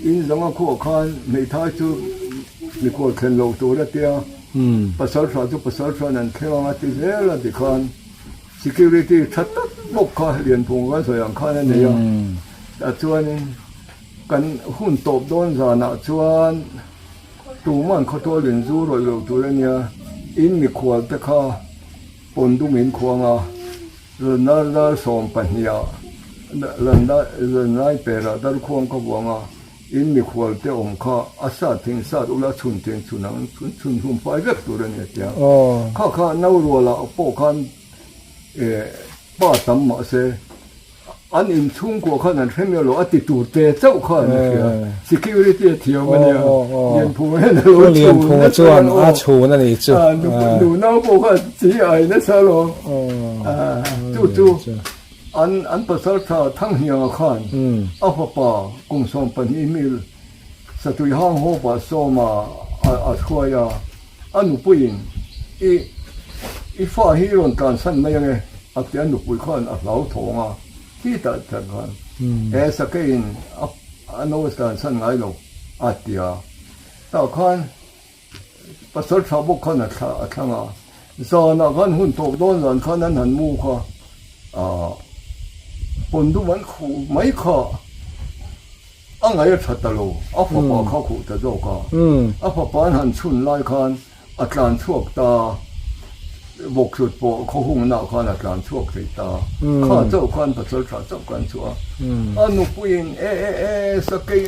Speaker 1: in zanga khuah khan hmeithai chu mikhual thlen loh tur a tia pasal tha chu pasal than an thleng ang a ti zel a tikhan security tha tak bawk kha Lianphung kan sawi ang khan a nei a tah chuanin kan hun tawp dawn zanah chuan tuman khawtual in zu rawih loh tur a nia in mikhual te kha pawn dum in khuang a. Zanlai dar 12 ah zanlai perah darkhuang ka vuang a, in mikhual te awm kha a sat thing sat ula chhun thing chhun ang chhun hlum fai vek tur a ni a tia. Kha kha naurual ah pawh khan pa tam mah se an inchhungkua khan an hre miah lo a ti tur te chauh kha an hria. Security a thiam a nia. Lianphunga hian a lo chhun nasa alawm.
Speaker 3: A chhun a nih chu.
Speaker 1: Nunau pawh kha chi ai nasa alawm. Chu chu an an pasal tha Thanghnianga khan a fapa kum 12 mil Satui hang haw pah sawma a hruai a, a nupuiin i i fa hi i rawn tlansan mai ange a ti a, nupui khan a hlauthawng a. Khi tah tak khan he sakeiin a no tlansan ngai lo a ti a, tah khan pasal tha bawk khan a thla a thlang a, zanah khan hun tawp dawn zan khan an han mu kha ah pawn dum an khuh mai kha a ngaih a tha ta lo, a fapa kha a khuh ta zawk a, a fapa an han chhun lai khan A tlan chhuak ta, vawkthut pawh khaw hungna khan a tlan chhuak thei ta. Kha chauh khan pasal tha chauh khan chhuah a. A nupuiin e e e sakei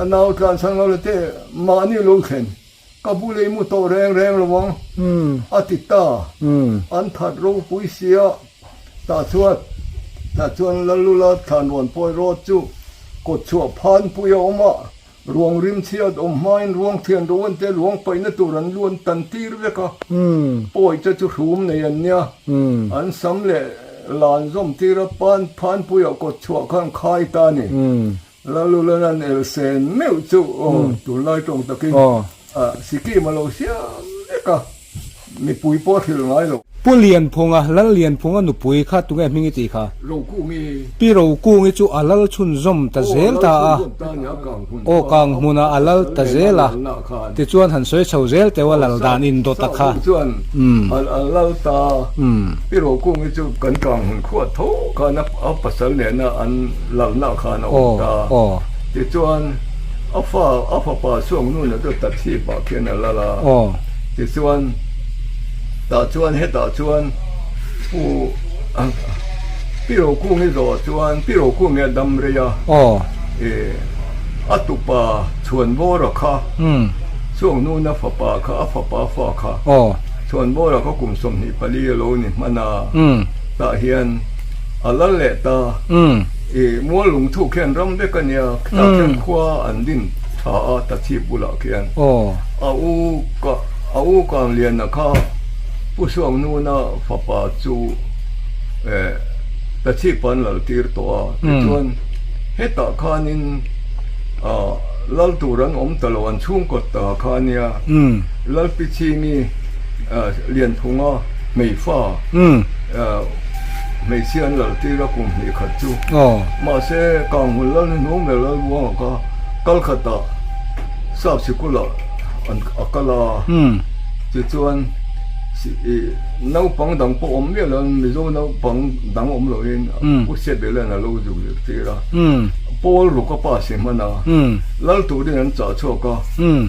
Speaker 1: a nau tlan chhan lo la te mahni lo thlen. Ka bu lei mu tawh reng reng lo ang, a ti ta. An that ropui sia, tah chuan tah chuan Lalula thlanrawn pawi rawt chu kawt chhuah phanpui a awm a, ruang rim chhiat awm hmain ruang thian ro an te ruang paihna tur an luan tan tir vek a, pawi te chu hrum nei an nia, an sam leh lan zawm tir a, pan phanpuiah kawt chhuah khan khai ta a ni. Lalula'n an elsen meuh chu aw tunlai tawng takin Sikkim a lo siam vek a, mipui pawh a hrilh ngai lo.
Speaker 3: Pu Lianphunga, Lal Lianphunga nupui kha tunge hming i tih kha?
Speaker 1: Rokungi.
Speaker 3: Pi Rokungi chu a lal chhunzawm ta zel ta a, aw Kanghmunah a lal ta zel a, tichuan han sawi chho zel teuh a lal dan indawt a kha.
Speaker 1: Chuan a lal ta. Pi Rokungi chu kan Kanghmun khuat tho khan a pasal nena an lalna khan a awm ta. Tichuan a fa a fapa Suangnuna chu Tachhipah khian a lal a. Tichuan tah chuan hetah chuan Pu Pi Rokungi zawh chuan Pi Rokungi a dam rei a. A tupa Chhuanvawra kha Suangnuna fapa kha a fapa fa kha Chhuanvawra kha kum 24 a lo ni hman a. Tah hian a lal leh ta. I mual lungthu khian ram vek a nia, tah khian khua an din tha a, Tachhip bulah khian. A u ka a u Kangliana kha Pu Suangnuna fapa chu eh Tachhip an lal tir tawh a, tichuan hetah khanin ah lal tur an awm ta lo, an chhungkaw ta kha a nia, Lalpichhingi Lianphunga hmeifa hmeichhia an lal tir a kum hnih khat chu. Mahse, Kanghmun lal hnuhnung ber Lalbuanga kha kal khatah Sap sikulah a kal a, tichuan naupang dang pawh awm miah lo Mizo naupang dang awm loin Pu Hriatbela'n a lo zuk zirtir a, Pawl ruk a pass i hman a, lal turin an chah chhuak a,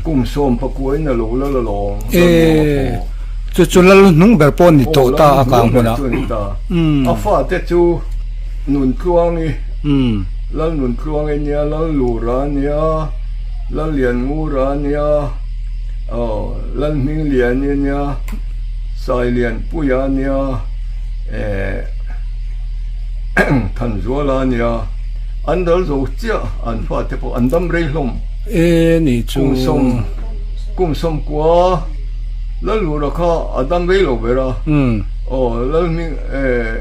Speaker 1: kum 19 in a lo lal alawm, Lalbuanga pawh.
Speaker 3: Chu chu lal hnung ber pawh ni tawh ta a kang hmunah.
Speaker 1: A fate chu Nuntluangi, Lal Nuntluangi nia, Lal Lura nia, Lal Lianngura nia, Lal Hmingliani nia, Sailianpuia nia, Thanzuala nia. An dal zo chiah an fate pawh an dam rei hlawm.
Speaker 3: E ni chu.
Speaker 1: Kum sawm kum 90 Lalura kha a dam rei lo ber a. Aw Lalhming eh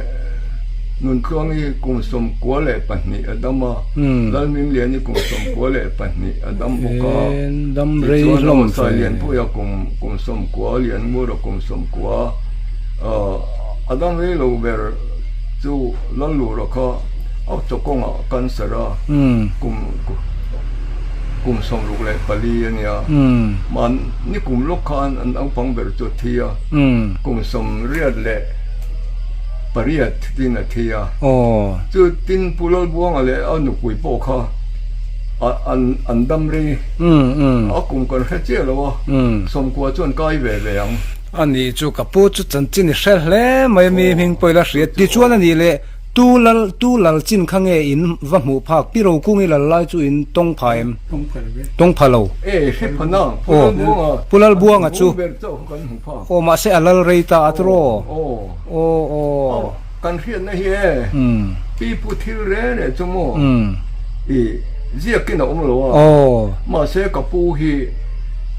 Speaker 1: Nuntluangi kum 92 a dam a. Lalhmingliani kum 92 a dam bawk a.
Speaker 3: Dam rei hlawm
Speaker 1: fe. Sailianpuia kum kum 90 Lianngura kum 90 a dam rei lo ber chu Lalura kha A chawkawngah cancer a kum kum 64 a nia. Mahni kum lawk khan an naupang ber chu a thi a, kum 88 tin a thi a. Chu tin Pu Lalbuanga leh a nupui pawh kha an dam rei a kum kan hre chiah lo a, 90 chuan kai ve ve ang.
Speaker 3: A nih chu ka pu chu chanchin i hre hle mai a mi hming pawh i la hria tichuan a nih leh. Tu lal, tu lal chin kha nge in va hmuh phak? Pi Rokungi lal lai chu in tawng pha em?
Speaker 4: Tawng pha lo ve.
Speaker 3: Tawng pha lo.
Speaker 1: E, hre pha na, Pu Lalbuanga.
Speaker 3: Pu Lalbuanga chu.
Speaker 1: Pu ber chauh kha kan hmu phak.
Speaker 3: Aw, mahse a lal rei ta a tiraw?
Speaker 1: Aw.
Speaker 3: Aw, aw.
Speaker 1: Kan hriatna hi e, pi pu thil reng reng chu maw, i ziakin a awm lo a.
Speaker 3: Aw.
Speaker 1: Mahse ka pu hi,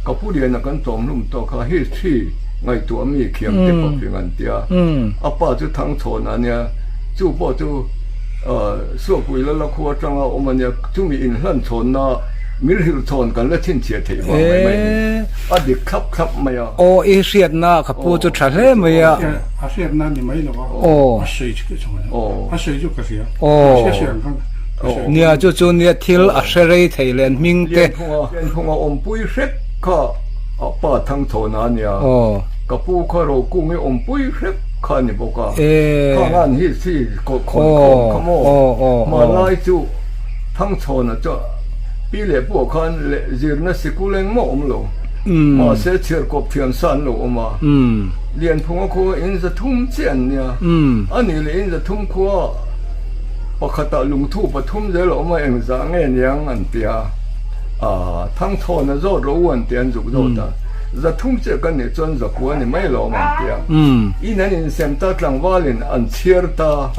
Speaker 1: ka pu liana kan chawmhlum tawh kha history ngaihtuah mi khiam te pawh an tia. A pa chu Thangchhawn a nia, chu pawh chu Suakpui Lala khua atanga awm a nia, chumi inhlan chhawnna min hrilh chhawn kan la chhinchhiah theih vang mai mai ni. A dik thlap thlap mai a.
Speaker 3: Aw, i hriatna ka pu chu tha hle mai a.
Speaker 4: A hriatna ni mai lo a, a sawi chu ka hria. A sawi chu ka hria.
Speaker 3: Aw, nia chu chu nia thil a hre rei thei leh an hming te.
Speaker 1: Lianphunga awmpui hrek kha a pa Thangchhawn a nia. Ka pu kha Rokung i awmpui hrep kha a ni bawk a, khang an hi chi khawn khawm kha maw? Hmanlai chu Thangchhawna chu pi leh pu ah khan zirna sikul engmah awm lo, mahse chhiarkawp thiam sa an lo awm a, Lianphunga khua in 300 chiah an nia, a nih leh in 300 khua pakhatah lungthu pathum zel a awm a, engzah nge niang an ti a, Thangchhawna zawt ro u an ti a, an zuk zawt a. 300 chiah kan nih chuan 900 ni mai lo awm ang tia. In an insem ta tlangvalin an chhiar ta.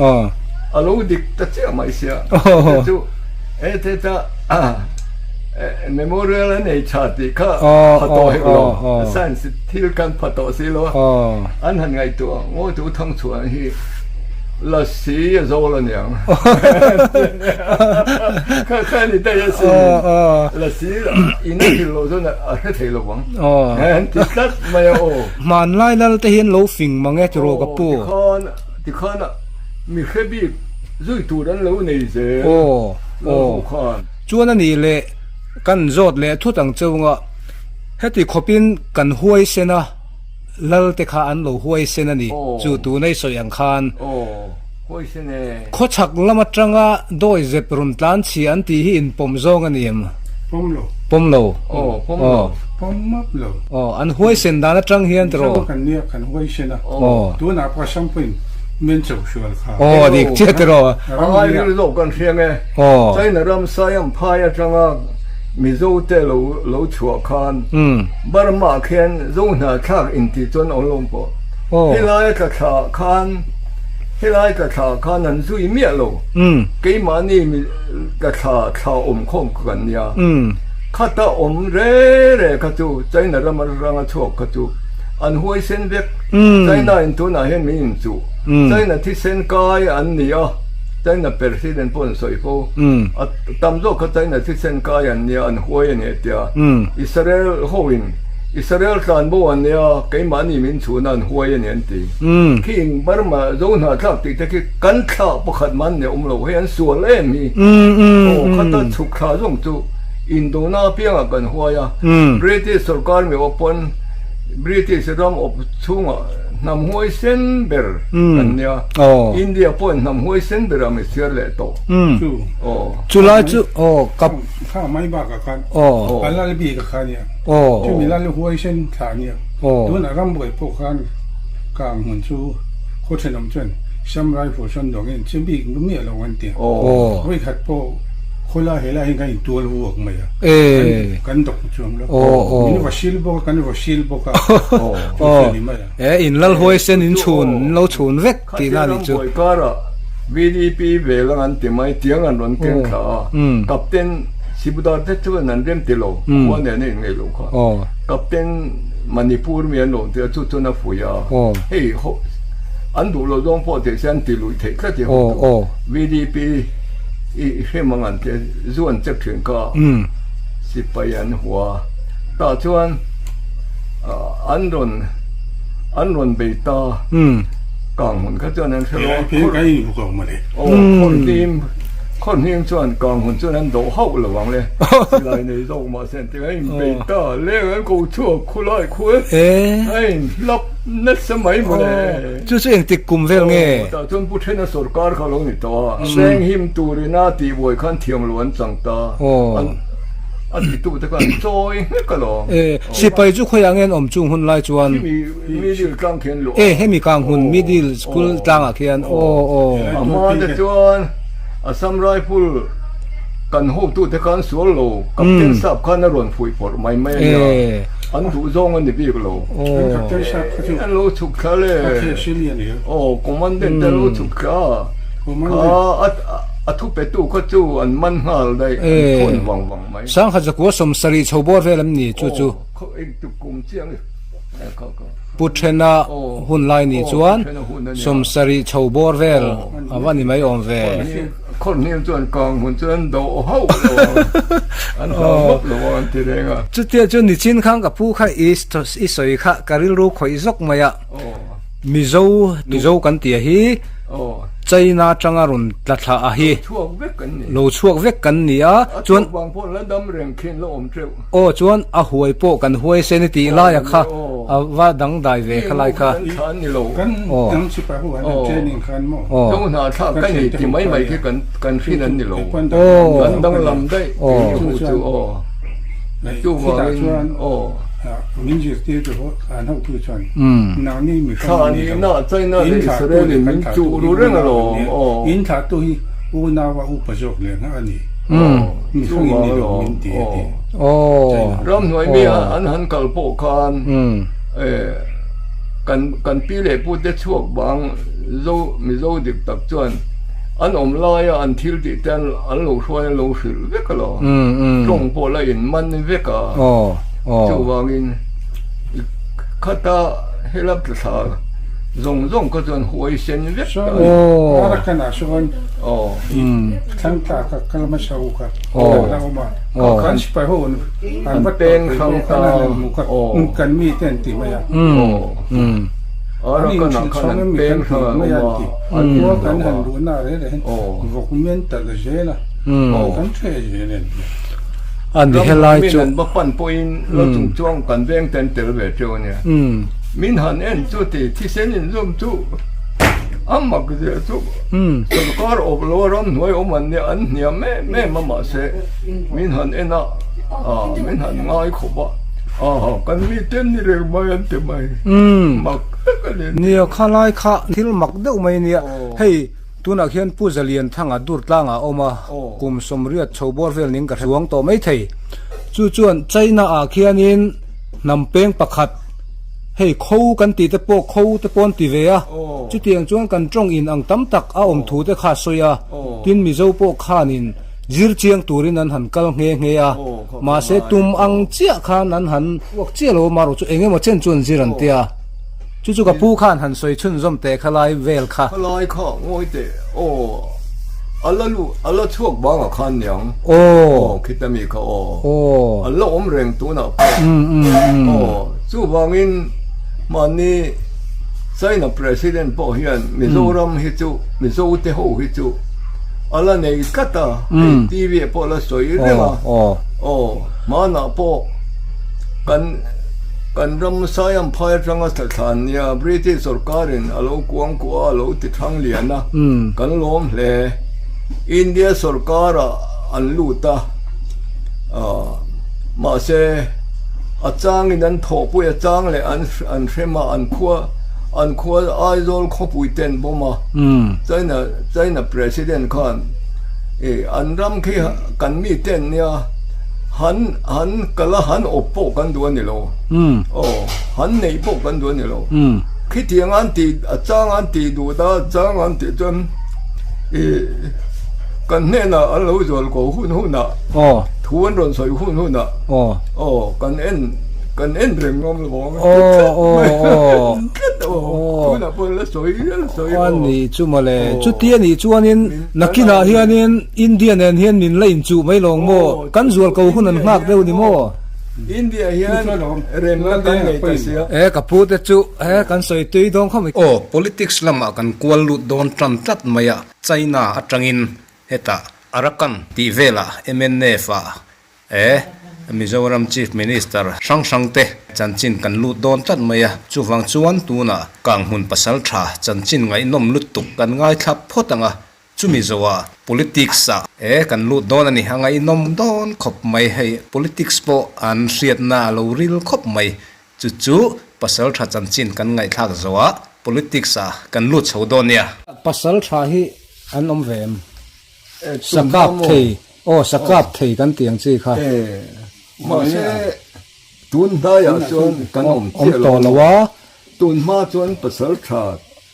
Speaker 1: A lo dik ta chiah mai sia. Te chu e te ta memorial a nei tha tih kha pha tawh hek lo. Science thil kan pha tawh si lo a. An han ngaihtuah ngawi tu Thangchhuah hi Lasi a zo la niang. Kha kha ni daih a sin. Lasi in a thil loh chuan a hre thei lo vang. An ti tlat mai a aw.
Speaker 3: Hmanlai lal te hian lo fing mang e tiraw ka pu.
Speaker 1: Tikhan tikhan mi hre bik zui tur an lo nei zel. Lal ho khan.
Speaker 3: Chuan a nih leh kan zawt leh thut ang cheu nga heti khawpin kan huai sen a. Lal te kha an lo huaisen a ni, chu tuna i sawi ang khan. Khawchhak lam atanga dawi zep rawn tlan chhia an tih hi inpawm zawng a ni em?
Speaker 4: Pawm lo.
Speaker 3: Pawm lo.
Speaker 1: Aw, pawm lo.
Speaker 4: Pawm map lo.
Speaker 3: Aw, an huaisen dan atang hian tiraw?
Speaker 4: Mizo kan nia, kan huaisen a. Aw. Tunah pawh Assam pawhin men cho hrual kha.
Speaker 3: Aw, dik chiah tiraw?
Speaker 1: A ngai ril zawk kan hriang e.
Speaker 3: Aw.
Speaker 1: China ram Siam phai atanga Mizo te lo lo chhuah khan Burma khian Zo hnahthlak intih chuan awm lo pawh. Helai tla thla khan helai tla thla khan an zui miah lo. Keimahni tla thla thla awm khawm kha kan nia. Khata awm re re kha chu China ram atanga chhuak kha chu an huaisen vek. China in tunah hian min inchuh. China thisen kai an ni a. China President pawh an sawi fo. A tam zawk kha China thisen kai an nia, an huai a ni a tia. Israel ho in Israel tlan bo an nia, keimahni min chhun a an huai a ni an ti. Khi in Burma zo hna thlak tih te khi kan thlah pakhat man ni a awm lo, hei an sual em hi. Aw khata chhuk thla zawng chu Indona apiangah kan huai a. British sorkar mi awp pawn British ram awp chhungah hnam huai sen ber kan nia. India pawhin hnam huai sen berah mi chhiar leh tawh.
Speaker 3: Chu lai chu aw kap.
Speaker 4: Kha mai bakah khan a lal bik a kha nia. Chumi lal huai sen thla nia. Tunah rambuai pawh khan kang hmun chu khaw thenawm chuan Sam Rifle sawn dawngin che bik miah lo an ti a. Vawikhat pawh khawlai helai hian kan intual vuak mai a. Kan dawk chuang lo. Min va sil bawk a, kan va sil bawk a. Chu chu a ni mai a.
Speaker 3: E in lal huai sen in chhun in lo chhun vek tihna a nih chu.
Speaker 1: Khatia rambuai karah VDP ve lang an ti mai tiang an rawn keng thla a. Captain Sibudar te chuan an rem ti lo, khua nen a inngeih lo kha. Captain Manipur mi an rawn ti a, chu chuan a fuih a. Hei ho an duh lo zawng pawh tih se an ti luih theih tlat i hotu. VDP i hrem ang an ti a, zu an check thin kha sipai an hua. Tah chuan an rawn an rawn bei ta. Kang hun kha chuan an hre lo a, khawrhnim khawrhnim chuan kang hun chuan an doh hauh lo ang le, silai nei zawk mahse an ti a in bei ta leng an ko chhuak khulai khu e, a in hlap nasa mai mawle.
Speaker 3: Chu chu engtik kum vel nge?
Speaker 1: Tah chuan Pu Thena sawrkar kha lo ni tawh a, veng him turin a tihbuai khan thiam lo an chang ta, a titute khan chawi nghek alawm.
Speaker 3: Sipai chu khawiah nge an awm chung hun lai chuan?
Speaker 1: Middle tlang khian luh
Speaker 3: a. E hemi kang hun middle school tlangah khian aw aw.
Speaker 1: A hma te chuan Assam Rifle kan hotute khan sual lo Captain Sap khan a rawn fuih pawrh mai mai a nia. An duh zawng a ni bik lo. An lo chhuk thla le. Aw Commandant te lo chhuk thla kha a thupetu kha chu an man nghal daih an thawn vang vang mai.
Speaker 3: Sangha zakua 70 chho bawr vel am ni chu chu.
Speaker 1: Aw engtuk kum chiang e.
Speaker 3: Pu Thena hun lai ni chuan 70 chho bawr vel a va ni mai awm ve. Chutia chu nichin khan ka pu kha i sawi kha ka rilru khawih zawk mai a. Mizo Mizo kan tih a hi China atanga rawn tla thla a hi lo chhuak vek kan ni a chuan Aw chuan a huai pawh kan huai se ni tih laia kha a va dangdai ve kha lai kha.
Speaker 4: Aw. Aw. Mi hrang in ni lo min ti a ti.
Speaker 1: Ramhnuai mi an han kal pawh khan kan kan pi leh pu te chhuak bang zo Mizo dik tak chuan an awm laia an thil tih te an lo hruai an lo hrilh vek a lo. Tawng pawh la in man vek a. Chuvangin khata helap tla thla zawng zawng kha chuan huaisen vek a ni.
Speaker 4: Arakan ah sawn Thlang tla ka kal hmasa u kha a awm a, kan sipai ho an va peng hrang ta kan mi te an ti mai a, an inhrilh chhawng em mi kan ti mai a an ti, khua kan han luh na reh reh hian vawk mian talh zel a, kan ṭheh zel a ni.
Speaker 3: Ani helai chu.
Speaker 1: Min an va pan pawhin lo chung chuang kan veng te an tel ve teuh a nia. Min han en chu ti thisen inzawm chu. A mak zia chu sorkar awp lo a ramhnuai awm an nia an hniam em em a mahse min han en a min han ngai khawp a aha kan mi ten ni reng mai an ti mai mak tak a ni.
Speaker 3: Nia khalai kha thil mak deuh mai nia hei tunah khian Pu Zalianthanga Durtlangah a awm a kum 80 chho bawr vel ning ka hre chuang tawh mai thei chu chuan China ah khianin hnam peng pakhat Hei kho kan tih te pawh kho te pawh an ti ve a, chutiang chuan kan tawng in ang tam tak a awm thu te kha a sawi a, tin Mizo pawh khanin zir chiang turin an han kal nghe nghe a, mahse tum ang chiah khan an han uak chiah lo a, marawh chu eng emaw chen chu an zir an tia, chu chu ka pu khan han sawi chhunzawm teh kha lai vel kha.
Speaker 1: Kha lai kha ngawi teh aw, a la luh a la chhuak bang ah khan niang aw khita mi kha aw an la awm reng tunah pawh aw. Chuvangin mahni China President pawh hian Mizoram hi chu Mizo te ho hi chu a la nei tlat a, hei TV ah pawh a la sawi reng a, aw hmanah pawh kan kan ram Saiamphai atanga thlathlan nia British sorkarin a lo kuangkuah a, a lo ti thang lian a, kan lawm hle. India sorkarah an lut a, mahse. A changin an thawhpui a chang leh an an hrem a, an khua an khua Aizawl khawpui ten bawm a, China China President khan ih an ram khi kan mi ten nia han han kal a han awp pawh kan duh a ni lo, aw han neih pawh kan duh a ni lo, khitiang an tih a chang an tih duh ta a chang an tih chuan ih kan hnenah an lo zual ko hun hunah thu an rawn sawi hun hunah.
Speaker 3: Aw.
Speaker 1: Aw, kan en, kan en reng ngam lo ang.
Speaker 3: Aw, aw, aw.
Speaker 1: Tlat aw. Tunah pawh la sawi, la sawi
Speaker 3: aw. A nih chu mawle. Chuti a nih chuanin nakinah hianin India nen hian min la inchuh mai lawng maw? Kan zual ko hun an nghak deuh ni maw?
Speaker 1: India hian remna kan nei ta sia.
Speaker 3: E, ka pu te chu he kan sawi tui dawn khawp mai.
Speaker 2: Aw, politics lamah kan kual lut dawn tan tlat mai a, China atangin hetah Arakan tih velah mnf ah E, Mizoram Chief Minister hrang hrang te chanchin kan lut dawn tlat mai a, chuvang chuan tunah Kanghmun pasal tha chanchin ngaihnawm lutuk kan ngaithla phawt ang a, chumi zoah Politics ah e kan lut dawn a ni, a ngaihnawm dawn khawp mai, hei Politics pawh an hriatna a lo ril khawp mai, chu chu pasal tha chanchin kan ngaihthlak zoah Politics ah kan lut chho dawn nia.
Speaker 3: Pasal tha hi an awm ve em? Sakap thei. Aw sa kap thei kan tih ang chi kha.
Speaker 1: E, mahse tun hnaiah chuan kan awm chiah
Speaker 3: lo
Speaker 1: lo a, tun hma chuan pasal tha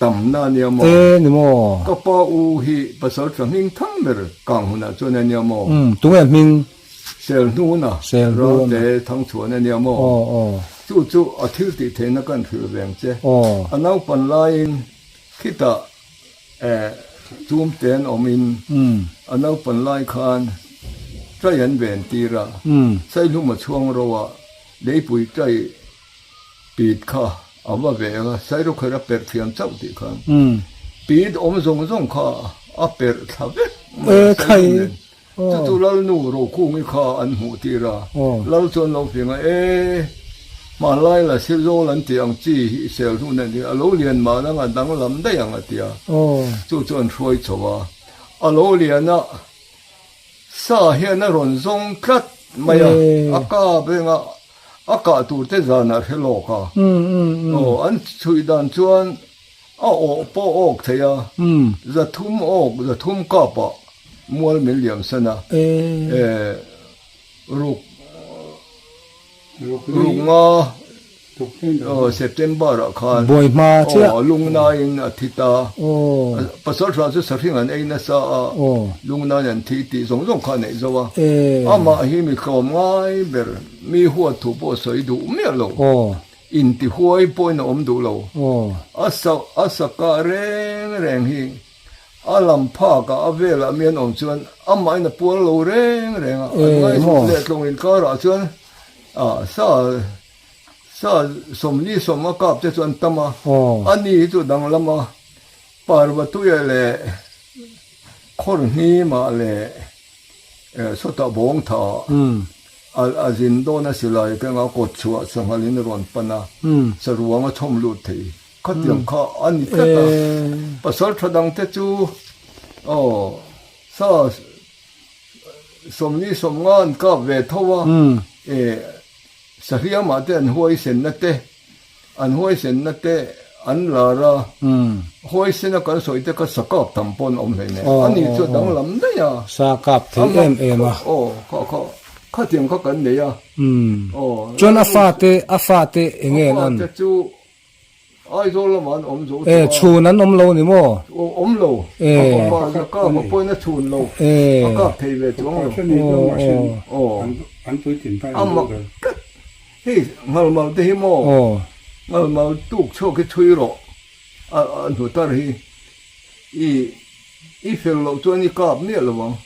Speaker 1: tamna a nia maw?
Speaker 3: E ni maw?
Speaker 1: Ka pa u hi pasal tha hming thang ber kang hunah chuan a nia maw?
Speaker 3: Umm, tunge hming?
Speaker 1: Selhnuna,
Speaker 3: Selhnuna.
Speaker 1: Ralte Thangchhuan a nia maw?
Speaker 3: Aw, aw.
Speaker 1: Chu chu a thil tih theihna kan hrilh veng che.
Speaker 3: Aw.
Speaker 1: A naupan laiin khitah Eh, chum te an awmin a naupan lai khan ṭai an ven tir a, Saihlum a chhuang ro a, leipui ṭai pit kha a va ve a, Sairawkher a perh thiam chauh tih khan pit awm zawng zawng kha a perh thla vek mai a, Saihlum nen. Chu chu Lalnu Rokungi kha an hmuh tir a, Lal chuan lo fing a, E, hmanlai la Sizawl an tih ang chi hi sel hnu nen hian a lo lian mah nang a danglam daih ang a ti a, chu chu an hruai chho a, a lo lian a, sa hian a rawn zawng tlat mai a, a kap reng a, a kah tur te zanah hre lawk a, aw an chhuih dan chuan A awh pawh awk thei a, 300 awk, 300 kap ah Mual min liam san a. Ruk ruk nga September ah khan Lungnain a thi ta. Pasal hran chu sahring an ei nasa a, Lungnain an thi tih zawng zawng kha a neih zo a. Amah hi mi tlawm ngai ber, mi huat thu pawh sawi duh miah lo. Intihuai pawhin a awm duh lo. A sa a sa kah reng reng hi a lam phakah a velah mi an awm chuan amahin a pual lo reng reng a. An ngaihzuk leh tlawng inkarah chuan ah sa sa sawmli sawm a kap te chu an tam a. Ani hi chu danglam a Parvatuia leh Khawrhnimah leh sawtah Bawngtha a zin dawn a silai keng a kawt chhuah sanghal in a rawn pan a, saruang a chhawm lut thei. Khatiang kha a ni tlat a, pasal tha dang te chu aw sa 40 50 an kap ve tho a, sahliamah te an huaisenna te An huaisenna te an lar a, huaisena kan sawi te kha sa kap tham pawh an awm hlei nen. Ani chu a danglam daih a.
Speaker 3: Sa kap thei em em a.
Speaker 1: Aw, kha kha khatiang kha kan nei a.
Speaker 3: Aw. Chuan a fate, a fate eng nge an an?
Speaker 1: A fate chu Aizawl lamah an awm zo tawh a.
Speaker 3: E, chhun an awm lo ni maw?
Speaker 1: Aw, awm lo. A fapa a kap a pawhin a chhun lo. A kap thei ve chuang lo.
Speaker 4: Aw, aw.
Speaker 1: A mak tlat. Hei ngalmal te hi maw ngalmal tuk chhuak hi chhui rawh a hnu tar hi i i fel loh chuan i kap miah lo ang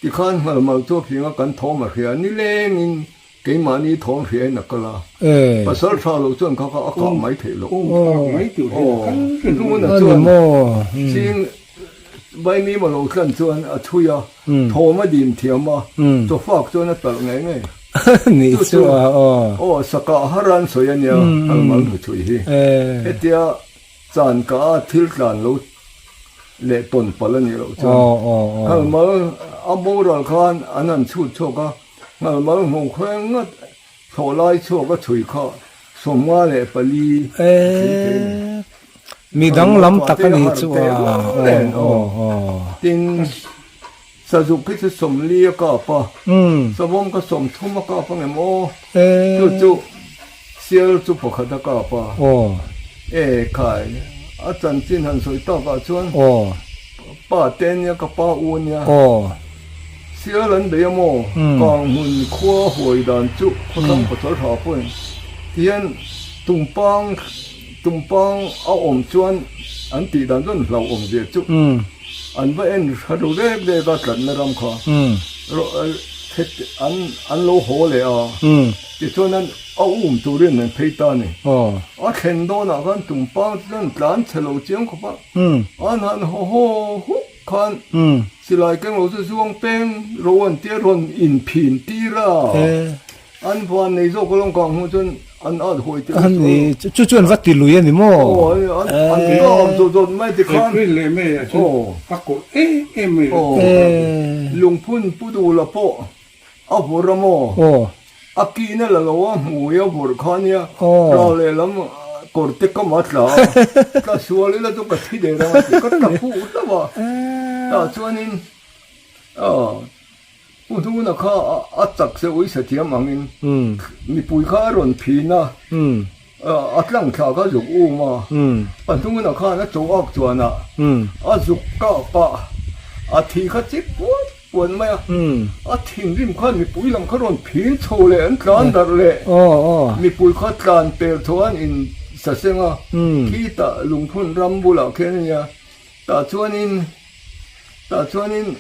Speaker 1: tikhan ngalmal chu a fing a kan thawm a hria nilengin keimahni thawm hria in a kal a pasal tha loh chuan kha kha a kah mai theih loh hnuna chuan ching vaimim a lo tlan chuan a chhui a thawm a dim thiam a chawfak chuan a talh ngei ngei.
Speaker 3: Nih chu a aw.
Speaker 1: Aw sakah har an sawi a nia Halmal hnuchhui hi. Hetia chan ka a thil tlan lo leh tawn palh a nih loh chuan Halmal a boral khan an han chhut chhuak a, Halmal hmuh khaweng ngat thlawh lai chhuak a chhui kha 54 a tling thei a ni.
Speaker 3: Mi danglam tak a nih chu a aw aw.
Speaker 1: Tin. Sazuk hi chu 40 a kap a, savawm kha 30 a kap ang em aw? Chu chu sial chu pakhat a kap a. E khai, a chanchin han sawi takah chuan pa te nia ka pa u nia. Sial an bei a maw? Kang hmun khua huai dan chu khawthlang pasal tha pawhin tihian tumpang tumpang a awm chuan an tih dan chuan hlauhawm zia chu. An va en hra ru rek rek a tlatna ram kha an an lo haw leh a tichuan an a um turin an phei ta a ni. A thlen dawnah khan tumpang chu chuan tlan chhe lo chiang khawp a, an han haw haw huk khan silai keng lo chu zuang peng ro an tia rawn inphin tir a. An van nei zawk alawm kang hmuh chuan an at huai teh
Speaker 3: chu. Ani chu chu an va ti lui ani maw?
Speaker 1: Aw an an kap zawt zawt mai ti khan.
Speaker 4: April leh May ah chuan a kawh em em mai
Speaker 1: a. Lungphun pu duh la pawh a vawrh a maw? A kihna la lo a hmui a vawrh kha ania ral lehlam kawr te kam a tla a, tla sual ila chu ka thi der ang a ti ka tla phuh hlauh a. Tah chuanin aw. Pu Hnuna kha a chak se uisa thiam angin mipui kha a rawn phin a, a tlang thla kha zuk um a, Pa Hnuna khan a cho ak chuan a, a zuk kap a, a thi kha chip puan puan mai a, a thinrim khan mipui lam kha rawn phin chho leh an tlan darh leh, mipui kha tlan pel tho an in saseng a, khitah lungphun ram bulah khian a nia, tah chuanin tah chuanin.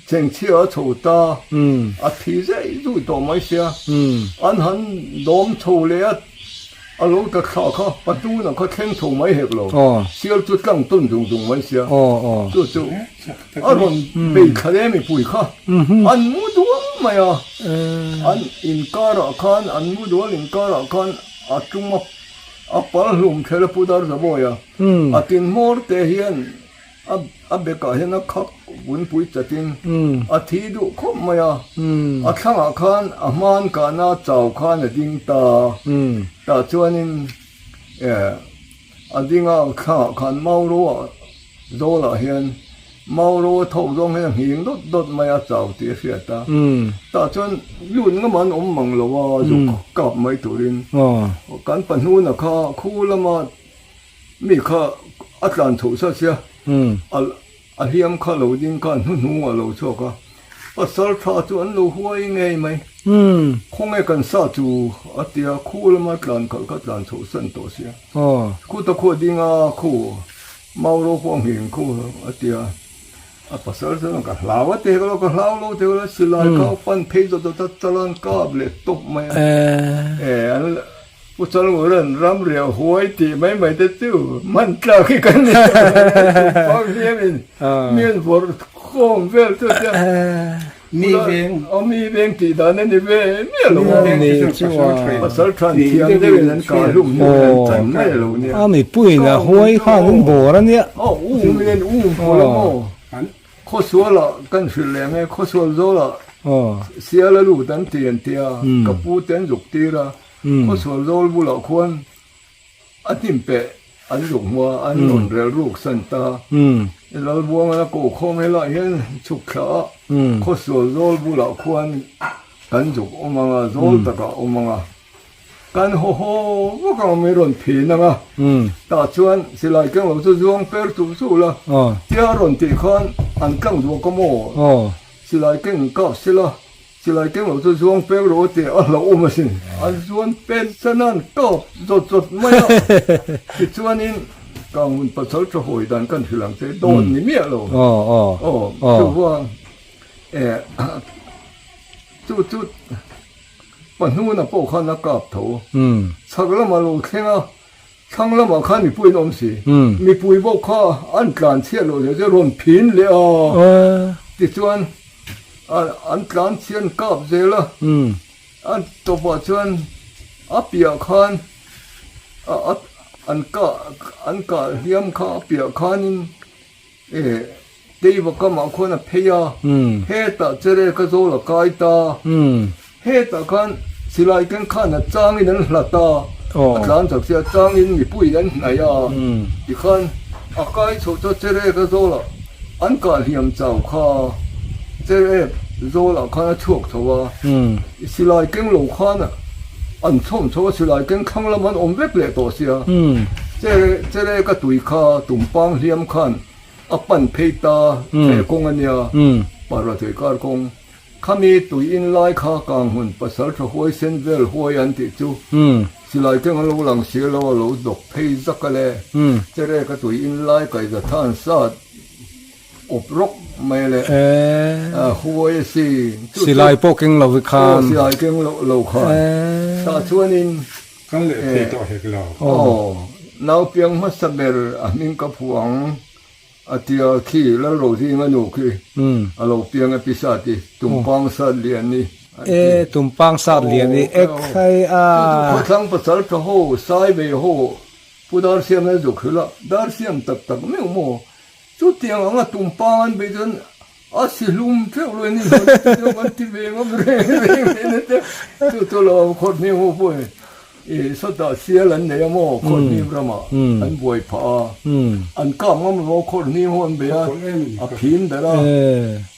Speaker 1: Chengchhia a chho ta, a thi zai zui tawh mai sia, an han dawm chho leh a, a lo ta thla kha pahnuna kha thleng chho mai hek lo, sial chu tlang tawn zung zung mai sia, chu chu a rawn bei thla leh mipui kha an mu dual mai a, an inkarah khan an mu dual inkarah khan a tum a, a pal hlum thel a pu dar zabawi a, a tin hmawr te hian. A bekah hian a khak vunpui chatin a thi duh khawp mai a, a thlangah khan a hman kahna chau khan a ding ta, tah chuanin a ding a thlangah khan Mauroa zawlah hian. Mau ro a thawk zawng hian a nghing dawt dawt mai a chau tih a hriat a. Tah chuan lut ngam an awm mang lo a, zuk kap mai turin. Kan pahnuna kha khu lama mi kha a tlan chhoh sa sia, a hliam kha lo ding khan hnuhnung a lo chhuak a. Pasal tha chu an lo huai ngei mai. Khawnge kan sa chu a tia, khu lama tlan khalh kha tlan chhoh san tawh sia. Khuta khu a ding a, khu Mau ro pawh a nghing kho a ti a, a pasal chuan ka hlau a ti hek lo, ka hlau lo ti hek lo, silai kha a pan phei zawt zawt a, chalan kap leh tawp mai a, e an Pu Chalngur an ram riah huai tih mai mai te chu hman tlak hi kan ni tawh lo a, tumpang hliam in mi an vawrh khawm vel chu tia Mi veng. Aw mi veng tih dan a ni ve miah lo a.
Speaker 3: Mi veng chu a.
Speaker 1: Pasal than thiam deuhin an kah hlum hnu in an chan mai lo nia.
Speaker 3: A mipuiin a huai khan an bawr a nia.
Speaker 1: Aw um in an um pawh a maw. Khawsual ah kan hrilh leh ang e, khawsual zawl ah sial a lut an ti an tia, ka pu te an zuk tir a, khawsual zawl bulah khuan A hnimpeh an zuk hmua an rawn rel ruk san ta. Lalbuangan a koh khawm helaiah hian chhuk thla a, khawsual zawl bulah khuan kan zuk awm ang a, zawl takah awm ang a. Kan haw haw vak ang a, min rawn phin ang a. Tah chuan silai keng lo chu zuang per chuh chuh la, tia rawn tih khan an tlang duak a maw? Silai keng kap sela. Silai keng lo chu zuang peng rawh tih a hlauhawm asin. A zuan pen san an tawp zawt zawt mai a. Tichuanin Kanghmun pasal tha hawi dan kan hrilh ang che dawt ni miah lo. Aw chuvang chu chu pahnuna pawh khan a kap tho. Chhak lamah lo thleng a, thlang lamah khan mipui an awm si. Mipui bawk kha an tlan chhiat loh zia chu rawn phin leh a. Tichuan An tlan chian kap zel a, a tawpah chuan a piah khan an kah an kah hliam kha a piah khanin eh teiva kamah khuan a phei a, hetah chere ka zawl a kai ta, hetah khan silai keng khan a changin an hlat a, a tlan chak sia changin mipui an hnaih a, tikhan a kai chho chu chere ka zawl a. An kah hliam chau kha Cherep zawlah khan a chhuak chho a, silai keng lo khan an chhawm chho a, silai keng thlang lam an awm vek leh tawh sia. Chere ka tui kha tumpang hliam khan a pan phei ta theh kawng a nia, Parva tui kar kawng. Khami tui in lai kha Kanghmun pasal tha huaisen vel huai an tih chu silai keng an lo lang si lo a lo dawk phei zak a le. Chere ka tui in lai kaihza than sat awp rawk mai le huai a si.
Speaker 3: Silai pawh keng lo hi khan.
Speaker 1: Aw silai keng lo khan. Tah chuanin.
Speaker 4: Kan leh thei tawh hek lo.
Speaker 1: Aw naupiang hmasa ber a hming ka phuang. A tia khi Lalrozinga nu khi a lo piang e pisa ti tumpang sat lian ni
Speaker 3: an ti. E tumpang sat lian ni e khai a.
Speaker 1: Chu chu khawthlang pasal tha ho sai ve ho Pu Darsiam hian zuk hrilh a, Darsiam tak tak meuh maw chutiang anga tumpang an beih chuan a si hlum theuh lo in chutiang an ti ve ngam reng reng reng a tia chu chu lo khawt hming ho pawh in Ih, sawtah sial an nei a maw, Khawrhnim ramah an buai phah a, an kap ngam lo a, Khawrhnim ho an bei a, a phin darh a,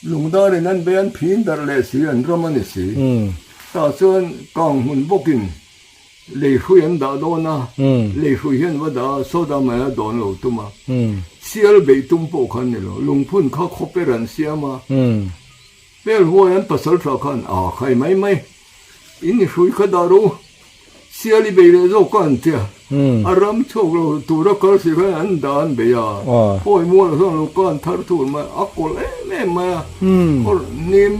Speaker 1: Lungdarin an bei a, an phin darh leh si, an ram a ni si. Tah chuan kang hmun bawkin lei hrui an dah dawn a, lei hrui hian va dah a, sawtah mai a dawn lo tum a, sial beih tum pawh kha an ni lo, lungphun kha khawper an siam a, Hmel huai an pasal tha khan a khai mai mai. In i hrui kha dah ro. Sial i bei leh zawk a an tia. A ram chhuak lo tura kal si khan an dah an bei a. Hawi mual chuan lo kan thar thur mai a kawlh em em mai a. Kawr hnim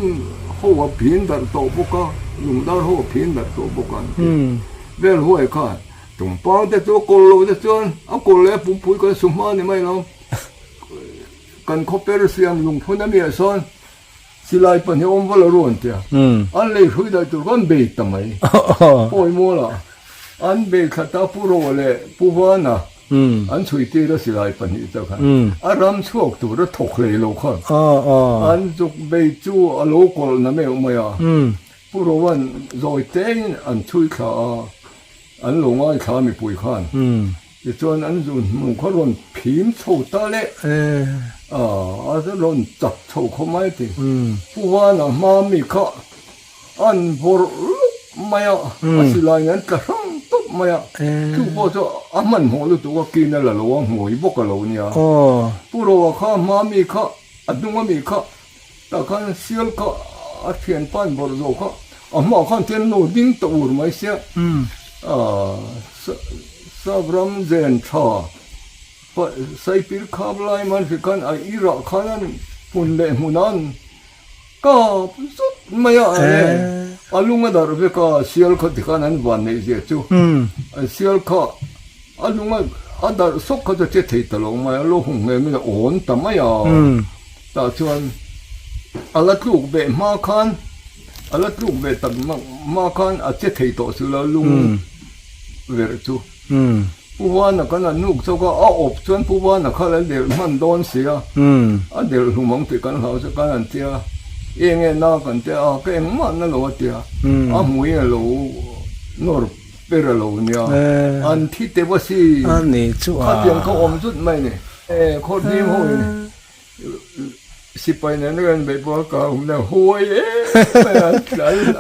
Speaker 1: ho a phin darh tawh bawk a, lungdar ho a phin darh tawh bawk a an tia. Vel huai khan tumpang te chu a kawlh loh te chuan a kawlh leh a pumpui kan su hma ni mai lo. Kan khawper siam lungphun a miah sawn Silai pahnih awm va lo rawn tia. An lei hrui daih tur kha an bei ta mai. Pawi mualah an bei thla ta Pu Roa leh Pu Vana an chhui tir a silai pahnih te khan. A ram chhuak tur a thawk hlei lo khan. An zuk bei chu a lo kawlh na meuh mai a. Pu Roa'n zawi tein an chhui thla a, an lo ngaithla mipui khan. Tichuan an zun hmu kha rawn phim chho ta le a rawn chak chho khaw mai ti. Pu Vana hma mi kha an vawrh lup mai a, a silai in an tla hrang tawp mai a. Chu pawh chu a hmanhmawh lutuk a kin a la lo a, hmuai bawk a lo nia. Pu Roa kha hma mi kha a hnung a mi kha tah khan sial kha a thianpa an vawrh zawh kha a hmaah khan chuan lo ding ta ur mai sia. Sap ram zen tha Saipir khap lai man hri khan a irah khan an hmun leh hmun an kap zut mai a a lung a darh vek a sial kha tikhan an van neih zia chu an sial kha a lung a darh sawk kha chu a che thei ta lo mai a lo hung hmel in a awn ta mai a tah chuan a la tluk beh hma khan A la tluk ve tak hma khan a che thei tawh si lo lung verh chu. Pu Vana khan a nuk chawk a, a awp chuan Pu Vana kha la delh hman dawn si a, a delh hlum ang tih kan hlau chu khan an tia, eng nge na kan tia a, ka engmah na lo a tia, a hmui a lo nawr per a lo nia, an thi teuh a si, khatiang kha awm zut mai ni, khawrhnim ho in. Sipai nen kan beih pawh ka awm na huai em mai a,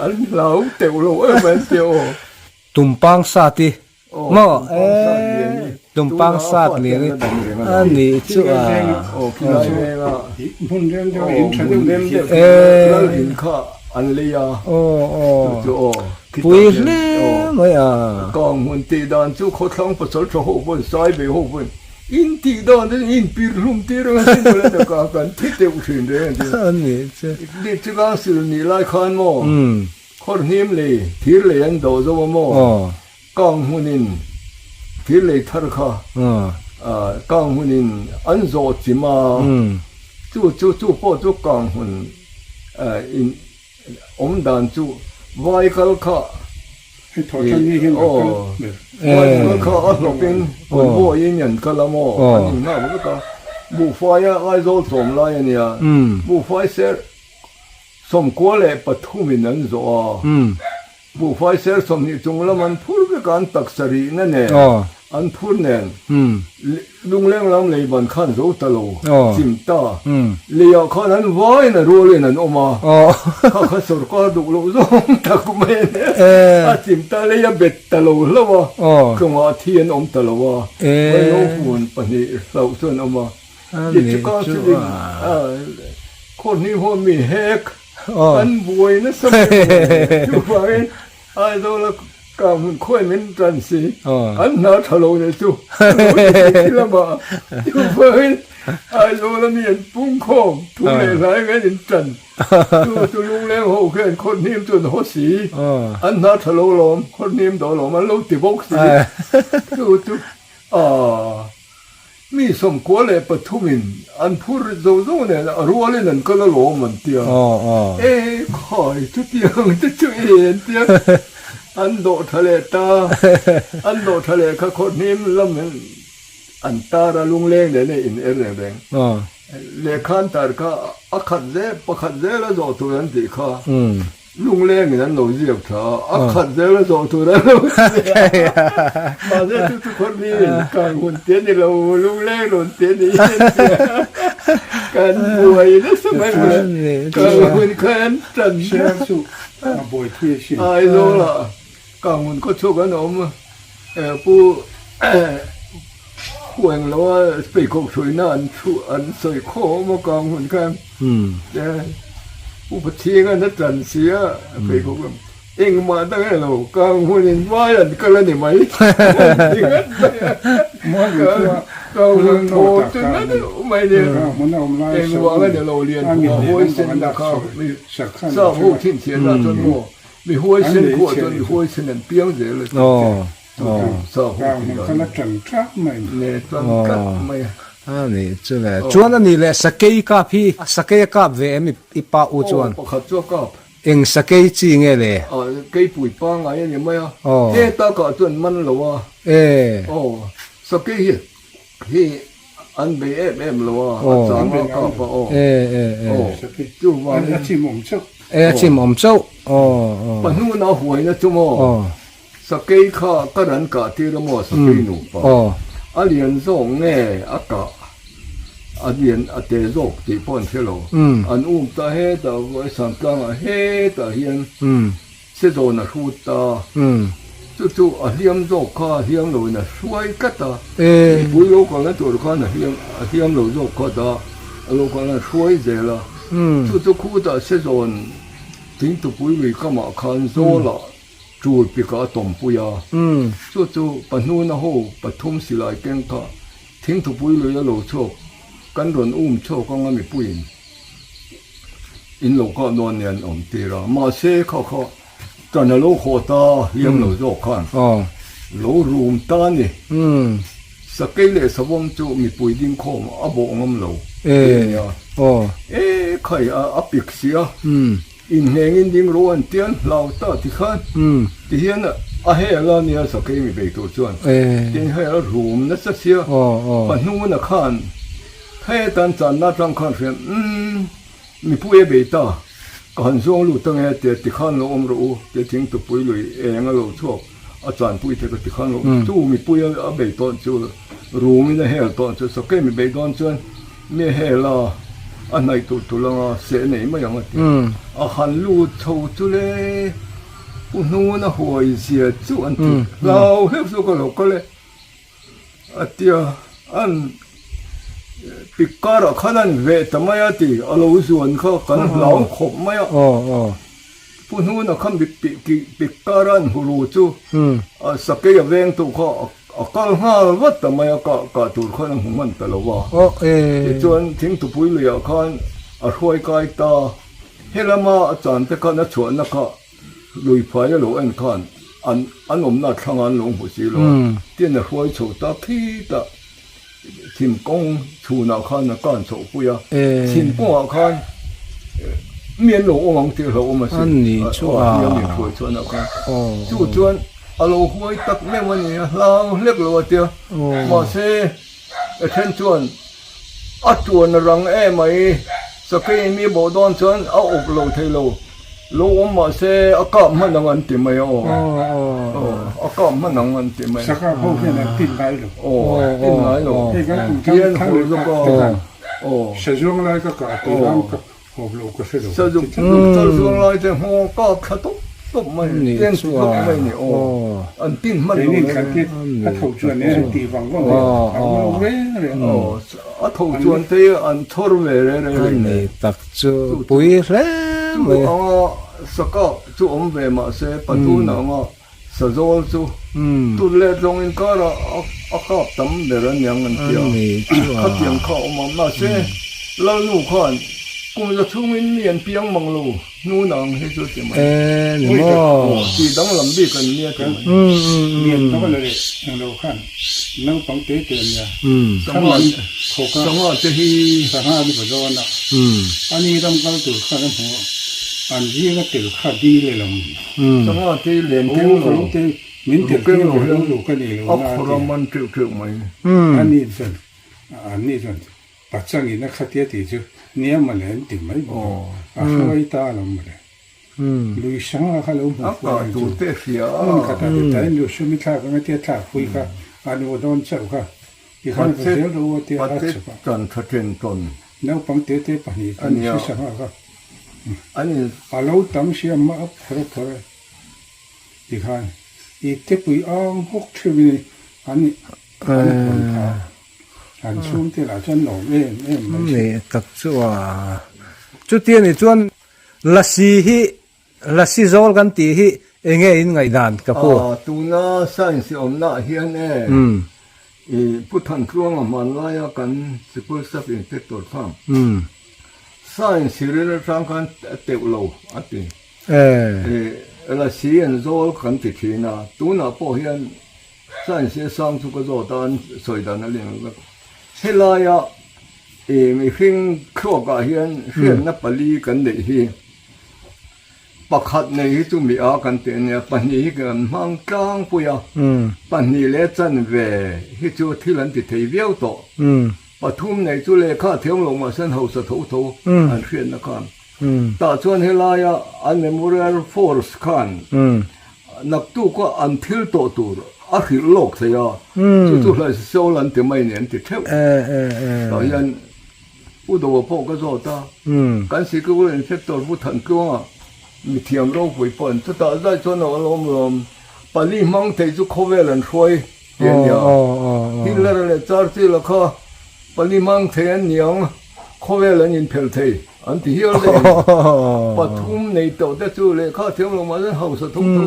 Speaker 1: an hlau teuh lo em mai an ti aw.
Speaker 3: Tumpang sat i maw Tumpang sat lian i a nih chu a.
Speaker 1: Aw khilai veng a
Speaker 4: hmun rem deuh in tha deuh
Speaker 1: rem deuh lal in kha an lei a
Speaker 3: aw chu aw pui hle mai a.
Speaker 1: Kang hmun tih dan chu khawthlang pasal tha ho pawn sai ve ho pawn In tih dawn te in pir hlum tir ang a sin mawle ta ka kan thi teuh thin reng a ti.
Speaker 3: A ni che.
Speaker 1: Ni chu ka sil nih lai khan maw khawr hnim lei thir lei an dawh zo a maw kang hmun in thir lei thar kha kang hmun in an zawh chim a chu chu chu pawh chu kang hmun in awm dan chu vai kal kha
Speaker 4: Hei thaw tan ni hian an kal ber.
Speaker 1: Vai kal kha a hlawpin convoy-in an kal a maw an inngak vek a, buhfaia Aizawl tlawm lai a nia, buhfai ser 93 in an zawh a, buhfai ser 20 chung lam an phur vek a, an taksa rihna nen an phur nen. Lungleng lam lei ban khan zo ta lo chim ta leiah khan an vaiin a rualin an awm a, kha kha sorkar duh loh zawng tak mai a nia, a chim ta lei a bet ta lo hlauh a, tlawngah thi an awm ta lo a, vaino hmun pahnih hlauh chu an awm a, Tichuka chu khawhni ho mi hek an buai nasa mai chuvangin Aizawl a kang hun khawi min tan si, an hna tha lo leh chu lo ti lama chuvangin Aizawl a mi an pung khawm thu leh hlai in an in tan chu chu lungleng ho khian khawt hnim chu an haw si, an hna tha lo lawm khawt hnim dawh lawm an lo ti bawk si chu chu aaa. Mi 93 in an phur zo zo nen a rualin an kal alawm an tia. E khai chutiang te chu e an tia. An dawh tha leh ta. An dawh tha leh kha khawt hnim lam in an tar a lungleng nen a in er reng reng. Lehkha an tar kha a khat zel pakhat zel a zawh tur an tih kha. Lunglengin an lo ziak tha a, a khat zel a zawh tur an lo ziak a. Mahse chu chu khaw niin kang hun te ni lo, lungleng rawn te ni hian tia kan buai nasa mai mai. Kang hun kha an tan
Speaker 4: chu a buai thui a sin.
Speaker 1: Aizawlah kang hun khaw chhuak an awm pu Huang loa pheikhawk hruaina an an sawi khawm a kang hun khan Pu Pathian a tan si a pheikhawk lam engmah dang e lo kang hun in vai an kal a ni mai kang hun thaw chu na deuh mai nia engvang a ni lo lian phuah huaisen na kha mi sa ho chhinchhiah na chuan maw mi huaisen khuah chuan mi huaisen an piang zel a
Speaker 3: A nih chu le. Chuan a nih leh sakei kap hi sakei a kap ve em i pa u chuan?
Speaker 1: Aw pakhat chu a kap.
Speaker 3: Eng sakei chi nge le?
Speaker 1: A keipui pangngai a ni mai a. Heta kah chuan man lo a. Aw sakei hi hi an bei em em lo a, a chang a kap a aw. Aw chuvangin.
Speaker 4: A chim awm chauh.
Speaker 3: E a chim awm chauh. Aw.
Speaker 1: Pahnuna huaina chu maw? Sakei kha ka ran kah tir a maw sakei nupa? A lian zawk nge a kah a lian a te zawk tih pawh an hre lo. An um ta hetah Vaisangtlangah hetah hian Sezawn a hrut ta. Chu chu a hliam zawk kha a hliam loin a hruai tlat a. Mipui lo kalna tur khan a hliam a hliam lo zawk kha ta a lo kalna a hruai zel a. Chu chu khutah Sezawn thingtupui lui kamah khan Zawlah tul pikah a tawmpui a. Chu chu pahnuna ho pathum silai keng kha thingthupui lui a lo chhuak kan rawn um chhuak anga mipuiin in lo kah dawn nia an awm tir a. Mahse kha kha tan a lo haw ta hliam lo zawk khan lo rum ta a ni. Sakei leh savawm chu mipui dingkhawm a bawh ngam lo tih a nia. E khai a pik si a. Inhnengin ding ro an tian hlau ta ti khan ti hian a hel a nia sakei mi bei tur chuan tin hei a rum nasa sia pahnuna khan hetan channa atang khan hriam umm mipui a bei ta ka han zawng lut ange tia ti khan lo awm rawh u tia thingtupui lui eng a lo chhuak a chanpui te ka ti khan lo chu mipui a bei tawn chu rumin a hel tawn chu sakei mi bei dawn chuan Mi hel a, a hnaih tur tur anga seh nei mai ang a ti. A han lut chho chu le, Pu Hnuna huai zia chu an ti. Hlau hleuh chu ka lo kal e a ti a, an pik karah khan an veh ta mai a ti, a lo zuan kha kan hlau khawp mai a. Pu Hnuna kha mi pik kara an hmu ru chu sakei a veng tu kha a kal nghal vat ta mai a, kah tur khan a hmu hman ta lo va. Tichuan thingtupui luiah khan a hruai kai ta, helama a chan te khan a chhuahna kha lui phai a lo en khan an awmna thlanga an lo hmu si lo a, tin a hruai chho ta khitah Thingkawng chhunah khan a kan chhoh pui a, thingkawngah khan mi an lo awm ang tih hlauhawm a sin, a hliam inhruai chhuahna khan. Chu chuan a lo huai tak meuh a ni a, hlau hlek lo a tia, mahse a then chuan a tuan a rang em mai, sakei mi bawh dawn chuan a awp lo thei lo. Lo awm mah se a kap hman ang an ti mai a aw. A kap hman ang an ti mai.
Speaker 4: Saka ho hian an tin ngai lo.
Speaker 1: Aw, tin ngai lo.
Speaker 4: Hei kan kum thang thang leh kah te khan sazuang lai ka kah tih ram ka hawp lo ka hre lo.
Speaker 1: Sazuang lai te hmaw kap thla tawp tawp mai ten ti tawp mai ni aw. An tin hman lo
Speaker 4: reng reng. A tho chuan e an ti vang vang a, a lo reng reng.
Speaker 1: A tho chuan te an chhawr ve reng reng.
Speaker 3: A ni tak chu pui hle mai.
Speaker 1: Chu anga saka chu awm ve mah se pathun anga sazawl chu tun leh tlawng inkarah a kap tam ber a niang an ti a, khatiang kha a awm a mahse Lalnu khan kum za chhungin mi an piang mang lo. Hnun ang hi chu ti mai.
Speaker 3: E ni maw.
Speaker 1: Ti danglam bik an nia ti mai.
Speaker 4: Lian tawk a la leh eng lo khan naupang te te an nia. Thlang an thawk a.
Speaker 1: Sangha te hi.
Speaker 4: Sangha an va zawn a. Ani ram kal tur khan a hmu a. An zing a tel kha dil e lo ni.
Speaker 1: Sangha te hi len keng lo.
Speaker 4: Min tel keng lo hian
Speaker 1: a khawr a man teuh teuh mai.
Speaker 4: Ani chuan an ni chuan Pachangin a khatia tih chu nia mawle an ti mai bawk a, a hruai ta lo mawle. Lui hranga kha lo hmu fuh ang chu. Hmun khatah ti tain lu sumi thlak anga tia thlak pui kha an vaw dawn chauh kha tikhan va zel ro a tia a chhuk a. Naupang te te pahnih khan hri sangha kha a lo tam sia mah a phawrh a phawrh a tikhan i tepui ang hawk theuhin an an hawn phah. An chhungte lah chuan lawm em em mai
Speaker 3: si. Ni tak chu a. Chuti a nih chuan Lasi hi Lasi zawl kan tih hi enge in ngaihdan ka pu?
Speaker 1: Aw tuna science i awmna ah hian e i Pu Thantluanga hmanlaia kan sikul sub inspector kha science ril atang khan a teuh lo a ti. I Lasi an zawl kan ti thin a, tunah pawh hian Science hi a sang chu ka zawt a, an sawi dan a lian vek. Helaia ih mihring thluakah hian hriatna pali kan neih hi pakhat nei hi chu mi a kan tih a nia, pahnih hi kan hmang tlangpui a, pahnih leh chanve hi chu thil an ti thei viau tawh. Pathum nei chu lehkha a thiam loh mahse an hausa tho tho an hriatna khan. Tah chuan helaia an memorial force khan naktuka an thil tawh tur a hrilh lawk thei a, chu chu hlaihsawl an ti mai ni an ti theuh. Tah hian Pu Doa pawh ka zawt a, kan sikul inspector Pu Thantluanga mithiam ropui pawh an chutah zai chuan a awm lawm, pali hmang thei chu khawvel an hruai tih a nia. Hitler leh Churchill-a kha pali hmang thei an ni ang, khawvel an inphelh thei an ti hial daih a ni. Pathum nei tawh te chu lehkha thiam lo mahse hausa tho tho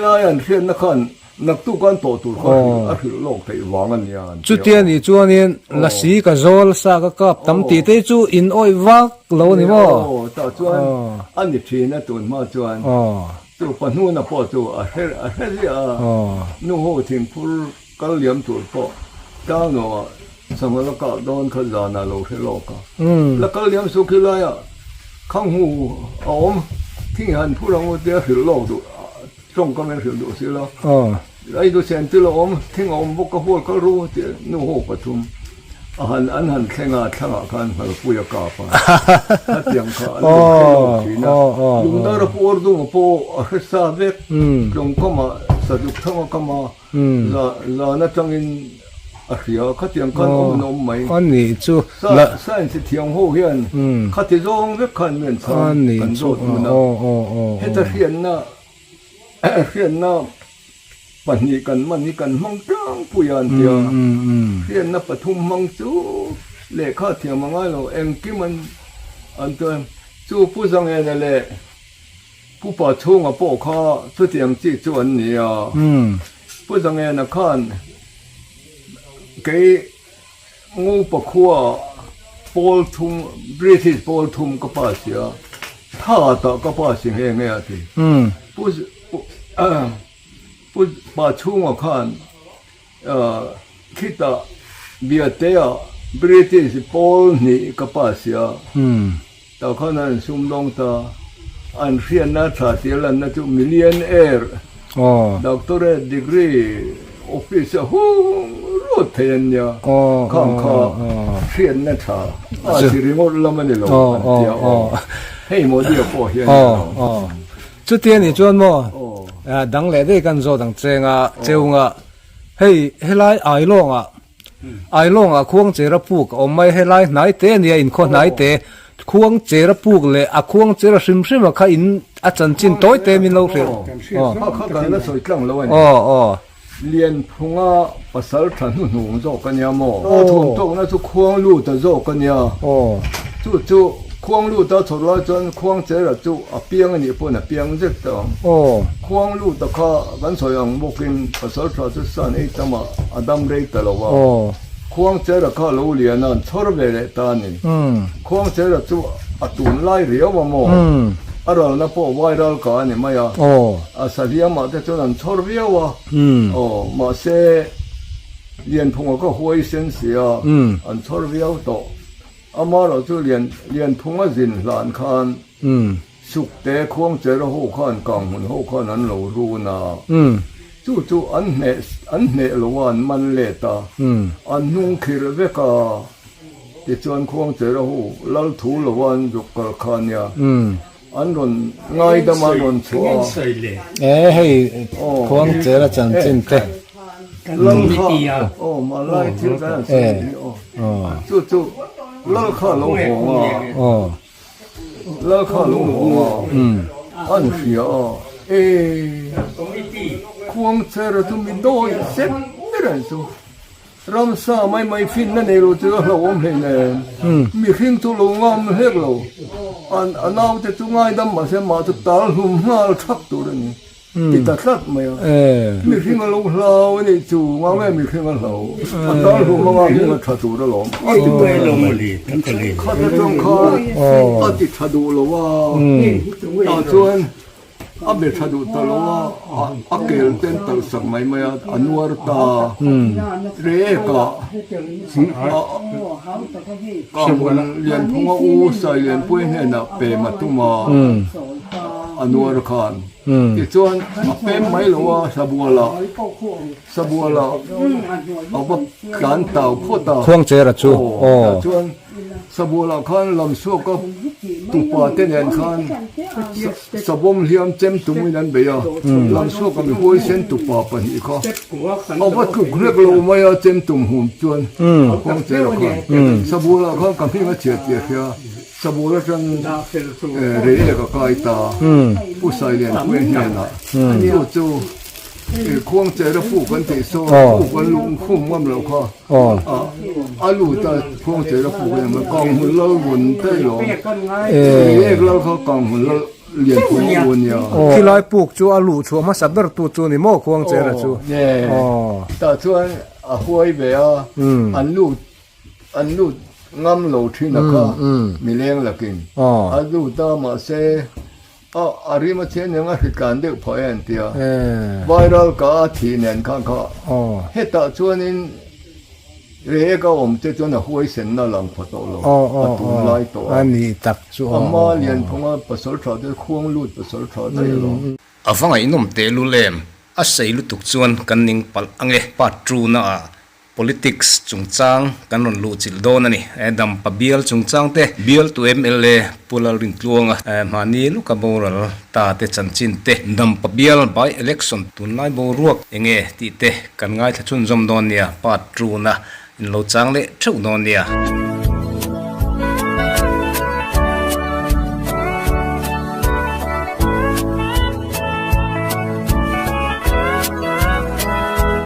Speaker 1: lai an hriatna khan Naktuk an tawh tur kha a hrilh lawk theih vang a nia an ti a.
Speaker 3: Chutia nih chuanin lasi ka zawl sa ka kap tam tih te chu in awih vak lo a ni maw?
Speaker 1: Aw, tah chuan a ni thin a tun hma chuan chu pahnuna pawh chu a hre a hre ziah a, nu ho thingphur kal liam tur pawh tlangnuah sangha la kah dawn kha zanah lo hre lawk a, la kal liam su khi laiah khanghu a awm thing han phur ang u tia hrilh lawk duh. Tawngkam in hrilh duh si lo. Ai du chen chu lo awm, thing a awm bawk ka hual kal ru tih nu ho pathum a han an han thleng a, thlangah khan nghalpui a kap a, khatiang kha an lo hre lo thin a. Lungdar a pu Ordunga pawh a hre sa vek, tlawngkama Saduk thanga kama za zan atangin a hria, khatiang khan awm an awm mai. Science thiam ho hian khati zawng vek khan mi an chhang kan zawt hmun a, heta hriatna Hriatna pahnih kan hman hi kan hmang tlangpui a an ti a, hriatna pathum hmang chu lehkha thiam a ngai lo, engkim an an ti a, chu Pu Zangena leh Pu Pachhunga pawh kha chutiang chi chu an ni a, Pu Zangena khan kei Ngupa khua pawl thum, British pawl thum ka pass a, tha tah ka pass nghe nghe a ti. Pu Pu Pachhunga khan khitah Biatea British pawl hnih ka pass a, tah khan an sumdawng ta, an hriatna tha tia lanna chu millionaire, doctorate degree, office a hung ruat thei an nia, khang kha hriatna tha a chi ringawt lam a ni lo an tia aw, hei Modi-a pawh hian a ni lo.
Speaker 3: Chuti a nih chuan maw dang leh daih kan zawt ang chenga cheunga hei helai Ailawngah Ailawngah Khuangchera puk a awm mai, helai hnai te a nia, inkhaw hnai te, Khuangchera puk leh a Khuangchera hrim hrim a kha in a chanchin tawi te min lo hrilh.
Speaker 1: Aw, kha kan la sawi tlang lo a ni.
Speaker 3: Aw, aw.
Speaker 1: Lianphunga pasal tha hnuhnung zawk a nia maw? Aw, thuam tawkna chu Khuangluta zawk a nia.
Speaker 3: Aw.
Speaker 1: Chu chu Khuangluta chhawr lai chuan Khuangchera chu a piang a nih pawhin a piang zet ta ang.
Speaker 3: Aw.
Speaker 1: Khuangluta kha kan sawi ang bawkin pasal tha chu san ei tamah a dam rei ta lo a.
Speaker 3: Aw.
Speaker 1: Khuangchera kha lo lian a, an chhawr ve leh ta a ni. Khuangchera chu a tun lai riau a maw? A ralna pawh vai ral ka a ni mai a.
Speaker 3: Aw.
Speaker 1: A sahliamah te chuan an chhawr viau a. Aw, mahse Lianphunga kha huaisen si a, an chhawr viau tawh. Amaherawh chu Lian Lianphunga zin hlan khan Sukte Khuangchera ho khan Kanghmun ho khan an lo run a, chu chu an hneh an hneh lo a an man let a, an hnung khirh vek a, tichuan Khuangchera ho lal thu lo a an zuk kal kha a nia, an rawn ngaidam a an rawn chhuah a.
Speaker 3: E hei Khuangchera chanchin te.
Speaker 1: Lal kha aw hmanlai thil kan han sawi hi aw chu chu lal kha lo hawng a lal kha lo hawng a an hria a e Khuangchera chu mi dawi zet ber an chu. Ramsa mai mai finna nei lo chu a hlauhawm hlei nen mihring chu lo ngam hlek lo. A naute chu ngaidam mahse mah chu tal hlum nghal thak tur a ni ti ta tlat mai a. Mihring a lo hlau a nih chu ngau nge mihring a hlau a tal hlum anga hming a tha tur alawm a ti ta tlat mai. Khat atang khan a ti tha duh lo a tah chuan A be tha duh ta lo a, a kel ten talh sak mai mai a, a nuar ta rek a, Kahmun Lianphunga u Sailianpui hnenah pem a tum a, a nuar khan. Tichuan a pem mai lo a, Sabuala Sabuala a va tlan tau phawt a.
Speaker 3: Khuangchera chu aw.
Speaker 1: Tichuan Sabuala khan lamsuaka. Tupa te nen khan savawm hliam chem tumin an bei a, Lamsuaka mi huaisen tupa pahnih kha a va tluk hlek lo mai a, chem tum hum chuan a kawng che lo khan Sabulah khan ka hming a chhiat tih a hria, Sabul atang Reiek a kai ta, Pu Sailianpuia hnenah chu chu Khuangchera puk an tih saw puk an luh khum ngam loh kha a lut a Khuangchera puk a ni mai Kanghmun lal vun te lawm Reiek lal kha Kanghmun lal lian pui u a nia.
Speaker 3: Khilai puk chu a luh chhuah hmasa ber tu chu ni maw Khuangchera chu?
Speaker 1: Tah chuan a huai ve a an lut an lut ngam lo thin a kha mileng lakin a lut a mahse A a rim a chian eng a hritlan deuh phah e an ti a, viral ka a thih nen khan kha hetah chuanin rek a awm te chuan a huaisenna lang pha tawh lo, a tun lai tawh a, a hma Lianphunga pasal tha te khuang lut pasal tha daih alawm.
Speaker 2: A va ngaihnawm tehlul em? A sei lutuk chuan kan ning palh ange part two na ah Politics chungchang kan rawn luh chilh dawn a ni. Dampa bial chungchang te, bialtu mla Pu Lalrintluanga hmahni luka boral ta te chanchin te, Dampa bial by election tunlai boruak enge tih te kan ngaithla chhunzawm dawn nia, part two na in lo chang leh theuh dawn nia.